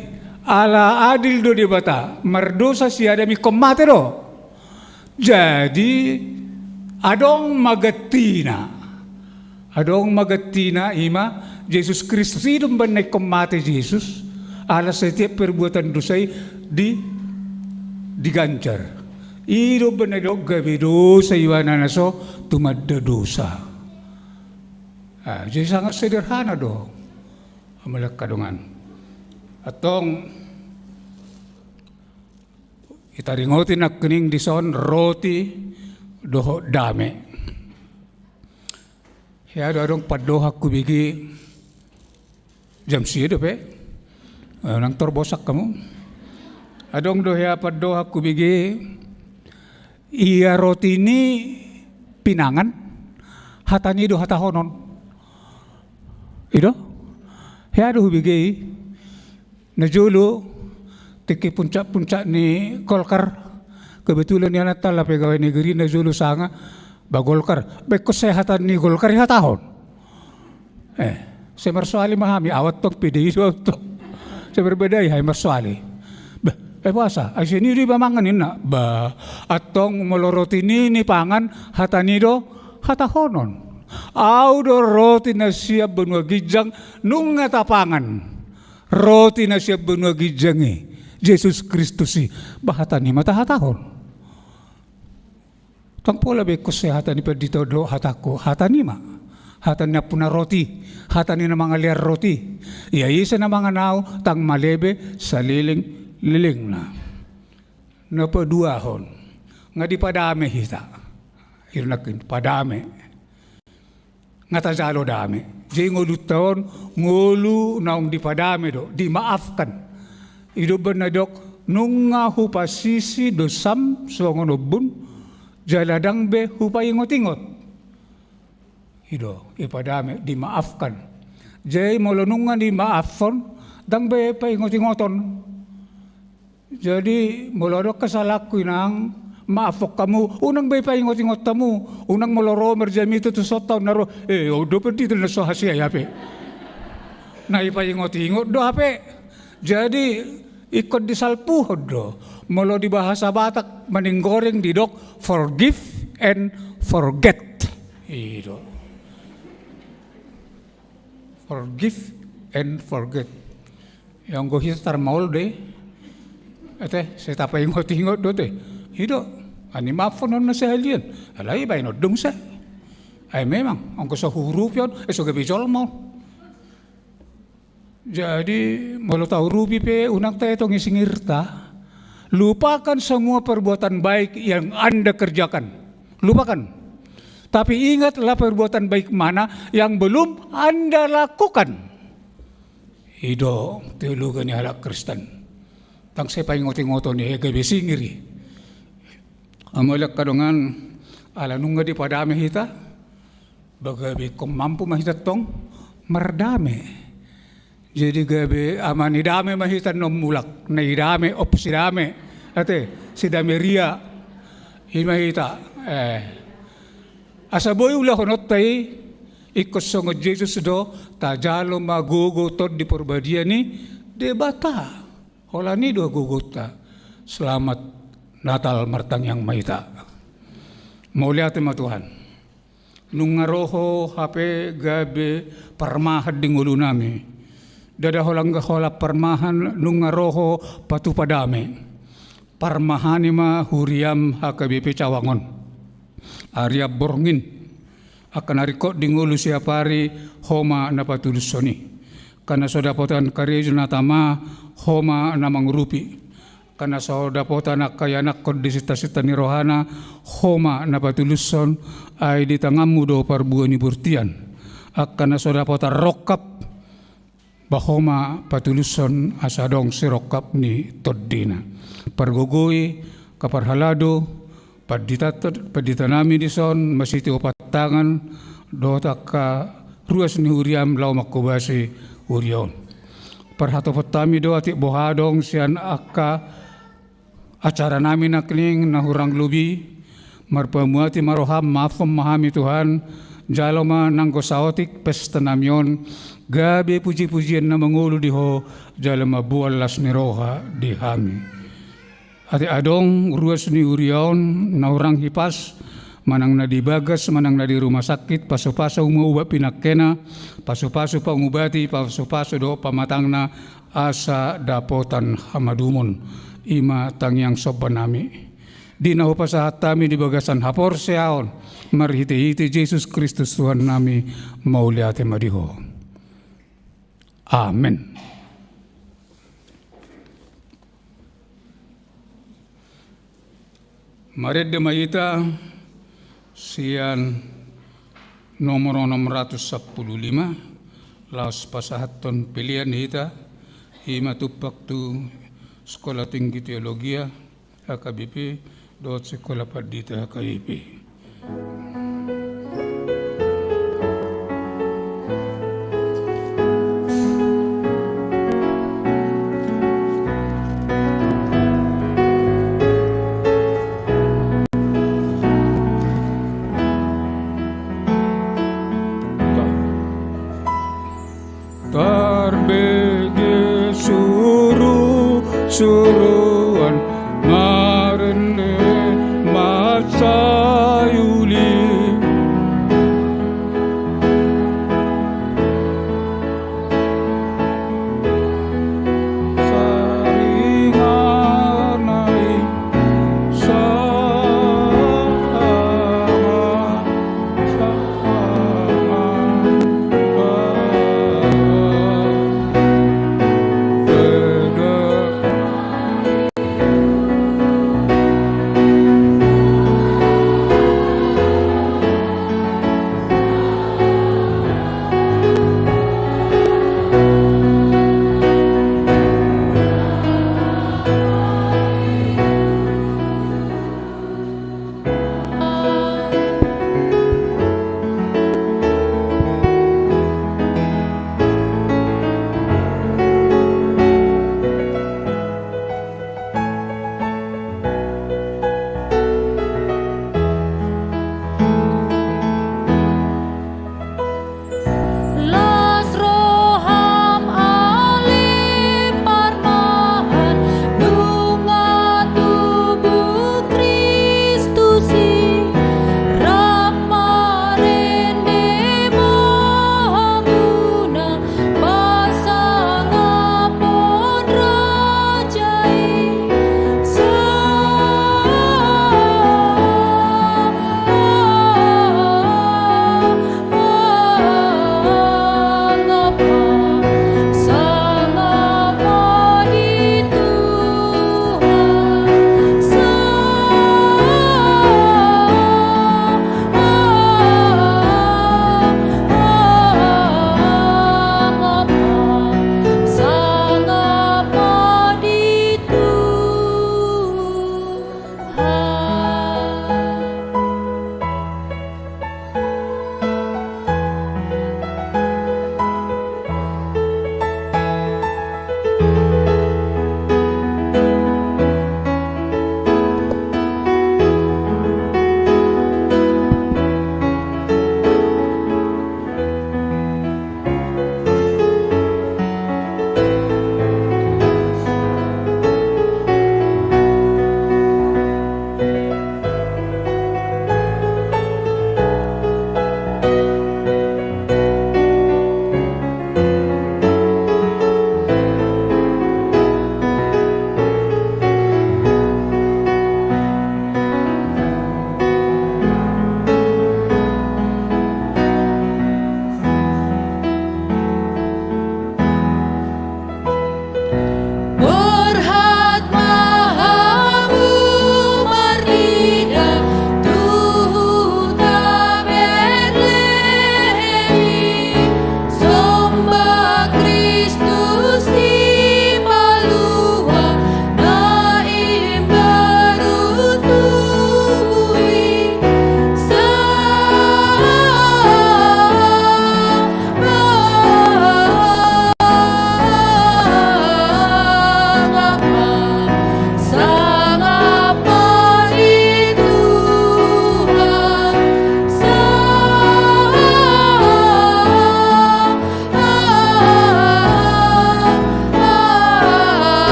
ala adil do Debata, mardosa si Adam ingkon mate do. Jadi, adong ma gantina. Adong ma gantina, i ma Jesus Kristus. I do umbahen na ingkon mate Jesus, ala setiap perbuatan dosa i di, diganjar. I do umbahen na didok gabe dosa ibana na so tumanda dosa. Ah, jadi sangat sederhana do. Amang angka dongan. Antong, taringoti nangkining dison roti dohot dame. Hea do adong pandohan hubege, jam sia dope. Eh, unang tor bosan hamu. Adong do hea pandohan hubege, ia roti ni pinangan, hata ni do hatahonon. I do? Hea do hubege i. Najolo, tingki puncak-puncak ni Golkar, kebetulan ianakta laho pegawai negeri, najolo sanga, ba Golkar, ba ingkon sai hata ni Golkar i hatahon. Eh, sai marsoali ma hami, au antong P D I do au antong. Sai marbadai hami marsoali. Bah, eh, boasa, ai sian i do iba mangan ninna. Bah, antong molo roti ni, ni pangan, hata ni do hatahonon. Au do roti na sian banua ginjang, nunga tapangan. Roti na sian banua ginjang i, Jesus Kristus i, ba hata ni ma tahatahon. Ndang pola be ingkon sai hata ni pandita on dohot hatangku, hata ni ma. Hata ni nampuna roti, hata ni na mangalean roti. Ia ise na mangan au, ndang malebe saleleng-lelengna. Na paduahon, nga dipadame hita. I do nangkin, padame. Nga tajalo dame. Jadi ngolunta on, ngolu naung dipadame do, dimaafkan. I do umbahen na didok, nunga hupasisi dosam songon ombun, jala ndang be hupaingot-ingot. I do, dipadame, dimaafkan. Jadi molo nunga dimaafhon, ndang be paingot-ingoton. Jadi, molo adong kesalahanku inang, maafhon hamu, unang be paingot-ingot hamu, unang molo ro marjamita tu son taon na ro, eh, on do pandita na so hasea i hape. Na dipaingot-ingot do hape. Jadi, ingkon disalpuhon do. Molo di bahasa Batak, maninggoreng didok, forgive and forget. I do. Forgive and forget. Ia anggo hita tarmaol do i. Ate, sai tapaingot-ingot do ate. I do, ani maafhon on na sahalian. Alai baen on dung sai. Ai memang, anggo so huurupi on, eh, so gabe jolma on. Jadi, molo taurupi pe, unang taetong i singirta. Lupakan semua perbuatan baik yang Anda kerjakan. Lupakan. Tapi ingatlah perbuatan baik mana yang belum Anda lakukan. I do teologi ni halak Kristen. Ndang sai paingot-ingoton i, eh, gabe singir i. Amang angka dongan, ala nunga dipadame hita, ba gabe ingkon mampu ma hita tong mardame. Jadi gabe ama ni dame ma hita, na ummulak, na i dame, op si dame, ate, si dame ria, i ma hita, eh. Asa boi ulahononta i, ingkon songon Jesus do, tajalo ma gogo Tondi Parbadia ni Debata. Holan i do gogonta. Selamat Natal martangiang ma hita. Mauliate ma Tuhan. Nunga ro Ho hape gabe parmahan di ngolunami. Ndada holan, holan parmahan, nunga ro Ho patupa dame. Parmahani ma huriaM H K B P Cawang on. Arian borngin. Angka na ringkot di ngolu siapari, Ho ma na patulushon i. Angka na so dapotan karejo na tama, Ho ma na mangurupi. Angka na so dapotan angka ianakhon di sintasinta ni rohana, Ho ma na patulushon, ai di tanganMu do parbue ni bortian. Angka na so dapotan rongkap, ba Ho ma patulushon asa adong sirongkap ni tondina. Pargogoi, angka parhalado, pandita, panditanami dison, masiti opat tangan, dohot angka ruas ni huriaM laho manghobasi huria on. Parhatopontami do atik boha adong sian angka Acara nami nangkining na hurang lobi, marpamuati ma roham, maafhon ma hami Tuhan, jalo ma nanggo saotik pesta nami on, gabe pujipujian na mangolu di Ho, jalo mamboan las ni roha di hami. Ate adong ruas ni huria on na hurang hipas, manang na di bagas, manang na di rumah sakit, pasupasu ma ubat pinangkena, pasupasu pangubati, pasupasu dohot pamatangna, asa dapotan hamalumon. I ma tangiang somba nami. Di na hupasahat hami di bagasan haporseaon, marhitehite Jesus Kristus Tuhan nami, mauliate ma di Ho. Amen. Marende ma hita sian nomor onom ratus sampulu lima, laos pasahathon pelean hita, i ma tumpak tu Sekolah Tinggi Teologia, H K B P, dohot Sekolah Pandita H K B P. Tarbege surusuruan marende mansai uli. Saringan nai sama.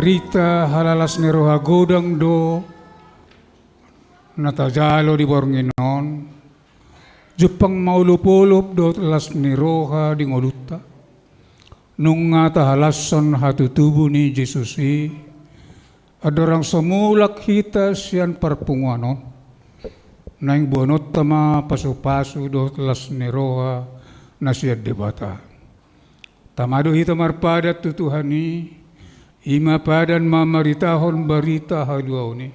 Marita halalas ni roha godang do na tajalo di borngin on. Jumpang ma olopolop dohot las ni roha di ngolunta. Nunga tahalashon hatutubu ni Jesus i, andorang so mulak hita sian parpunguan on, naeng boanonta ma pasupasu dohot las ni roha na sian Debata. Tama do hita marpadan tu Tuhan i, i ma padan mamaritahon barita haluaon i.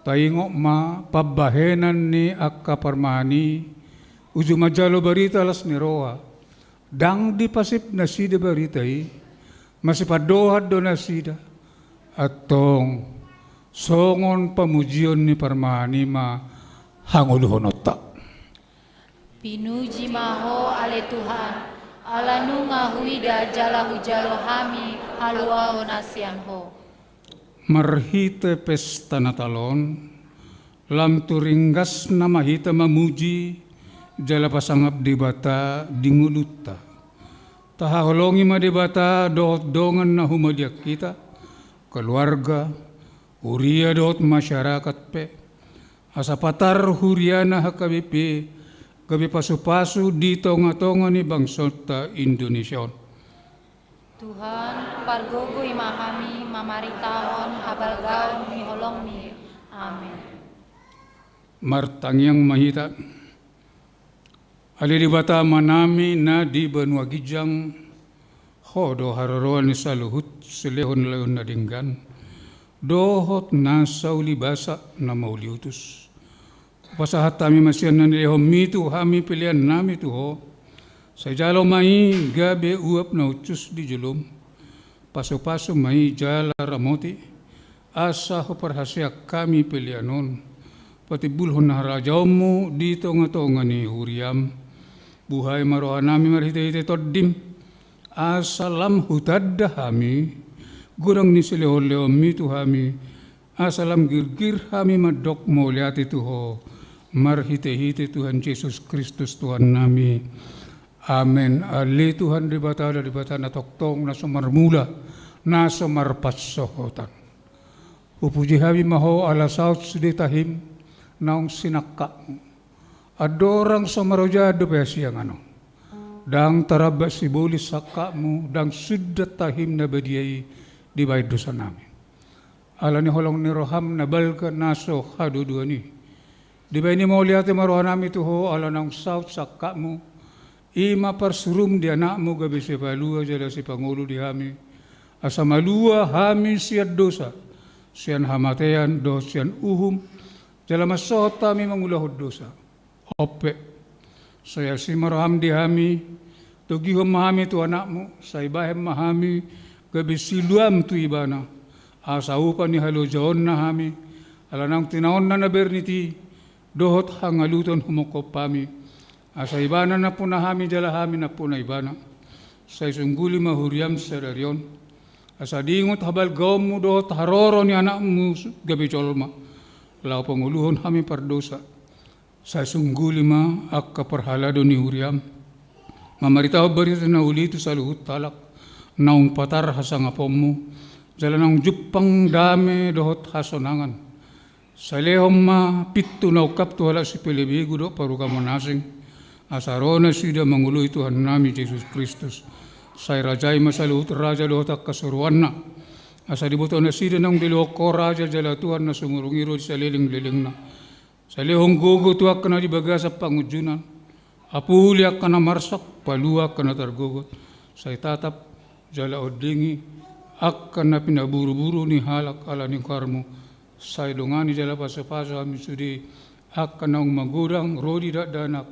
Taingot ma pambahenan ni angka parumaen i, uju manjalo barita las ni roha. Ndang dipasip nasida barita i, masipandohan do nasida. Antong, songon pamujion ni parumaen i ma hangoluhononta. Pinuji ma Ho ale Tuhan, ala nunga huida jala hujalo hami haluaon na sian Ho. Marhite pesta Natal on, lam tu ringgasna ma hita mamuji jala pasangap Debata di ngolunta. Tahaholongi ma Debata dohot dongan na humaliang hita, keluarga, huria dohot masyarakat pe. Asa patar huriana H K B P gabe pasupasu di tongatonga ni bangsonta Indonesia on. Tuhan, pargogoi ma hami mamaritahon habalgaon ni holongmi. Amen. Martangiang ma hita. Ale Debata Amanami na di banua ginjang, Ho do haroroan ni saluhut silehonlehon na denggan dohot nasa ulibasa na mauliutus. Hupasahat hami ma sian na nilehonmi tu hami peleannami tu Ho. Sai jalo ma i gabe uap na hushus di jolom. Pasupasu ma i jala ramoti, asa huparhaseang hami pelean on patimbulhon harajaonmu di tongatonga ni huriam. Buhai ma rohanami marhitehite Tondim, asa lam hutanda hami godang ni silehonlehonmi tu hami, asa lam girgir hami mandok mauliate tu Ho, marhitehite Tuhan Jesus Kristus Tuhannami. Amen. Ale Tuhan Debata, Debata na tongtong, na so marmula, na so marpansohotan. Hupuji hami ma Ho ala saut sude tahim naung sinangkapmu. Andorang so marojaan dope hasiangan on, ndang taramba sibolis sangkapmu, ndang sundat tahim na badia i dibahen dosanami. Ala ni holong ni roham na balga na so haduaduan i, dibahen i mauliate ma rohanami tu Ho ala naung saut sangkapmu, i ma parsurum di Anakmu gabe sipalua jala sipangolu di hami, asa malua hami sian dosa, sian hamatean dohot sian uhum, jala mansohot hami mangulahon dosa. Onpe, sai asi ma roham di hami, togihon ma hami tu Anakmu, sai bahen ma hami gabe siluam tu Ibana, asa upa ni halojaonna hami, ala naung tinaonna na berniti, dohot hangaluton humongkop hami, asa Ibana nampuna hami jala hami nampuna Ibana. Sai sungguli ma huriam sadari on, asa diingot habalgaonmu dohot haroro ni Anakmu gabe jolma, laho pangoluhon hami pardosa. Sai sungguli ma angka parhalado ni huriam, mamaritahon barita na uli tu saluhut halak, naung patar hasangaponmu, jala naung jumpang dame dohot hasonangan. Sai lehon ma pintu na ungkap tu halak sipelebegu dohot parugamon asing, asa ro nasida mangoloi Tuhannami Jesus Kristus. Sai rajai ma saluhut raja dohot angka suruanna, asa diboto nasida naung dilehon Ho raja jala Tuhan na sumurung i ro di salelenglelengna. Sai lehon gogo tu angka na di bagasan pangunjunan, apuli angka na marsak, palua angka na targogot, sai tatap jala ondingi angka na pinaburuburu ni halak ala ni goarmu, sai dongani jala pasupasu hami sude angka naung magodang ro di dakdanak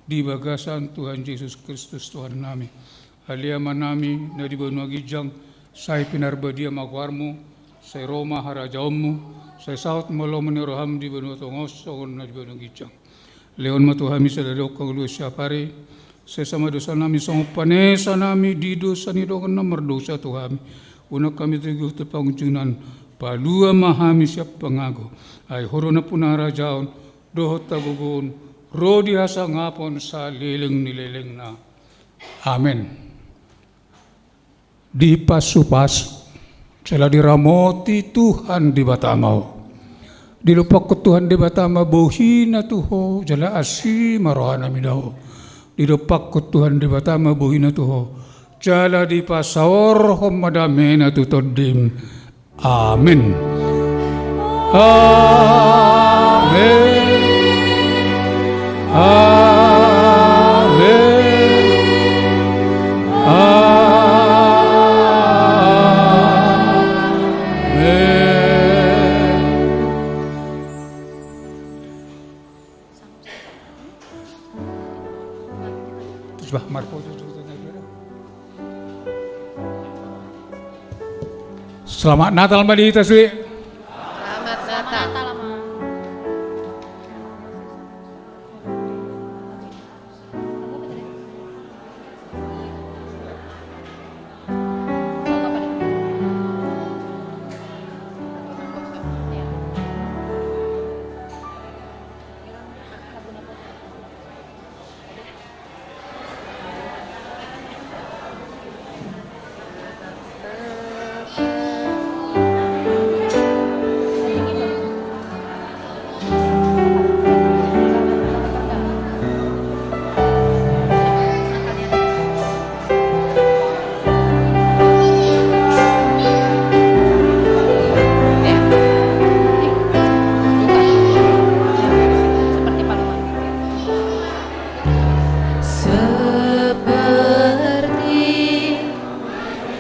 di bagasan Tuhan Jesus Kristus Tuhannami. Ale Amanami na di banua ginjang, sai pinarbadia ma goarmu, sai ro ma harajaonmu, sai saut ma lomo ni roham di banua tonga on songon na di banua ginjang. Lehon ma tu hami sadari on hangoluan siapari, sesa ma dosanami songon panesanami di dosa ni dongan na mardosa tu hami. Unang hami togihon tu pangunjunan, palua ma hami sian pangago. Ai Ho do nampuna harajaon, dohot hagogoon, ro di hasangapon saleleng ni lelengna. Amen. Dipasupasu Jala diramoti Tuhan Debata ma ho. Didompakkon Tuhan Debata ma bohina tu ho, jala asi ma rohana mida ho. Didompakkon Tuhan Debata ma bohina tu ho, jala dipasaorhon ma damena tu tondim. Amen. Amen. Amen. Amen. Selamat Natal ma di hita sude. Selamat Natal. Seperti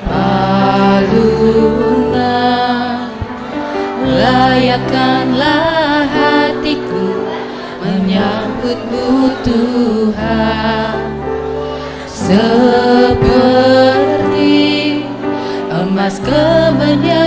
palungan, layakkanlah hatiku menyambut-Mu, Tuhan, seperti emas kemenyan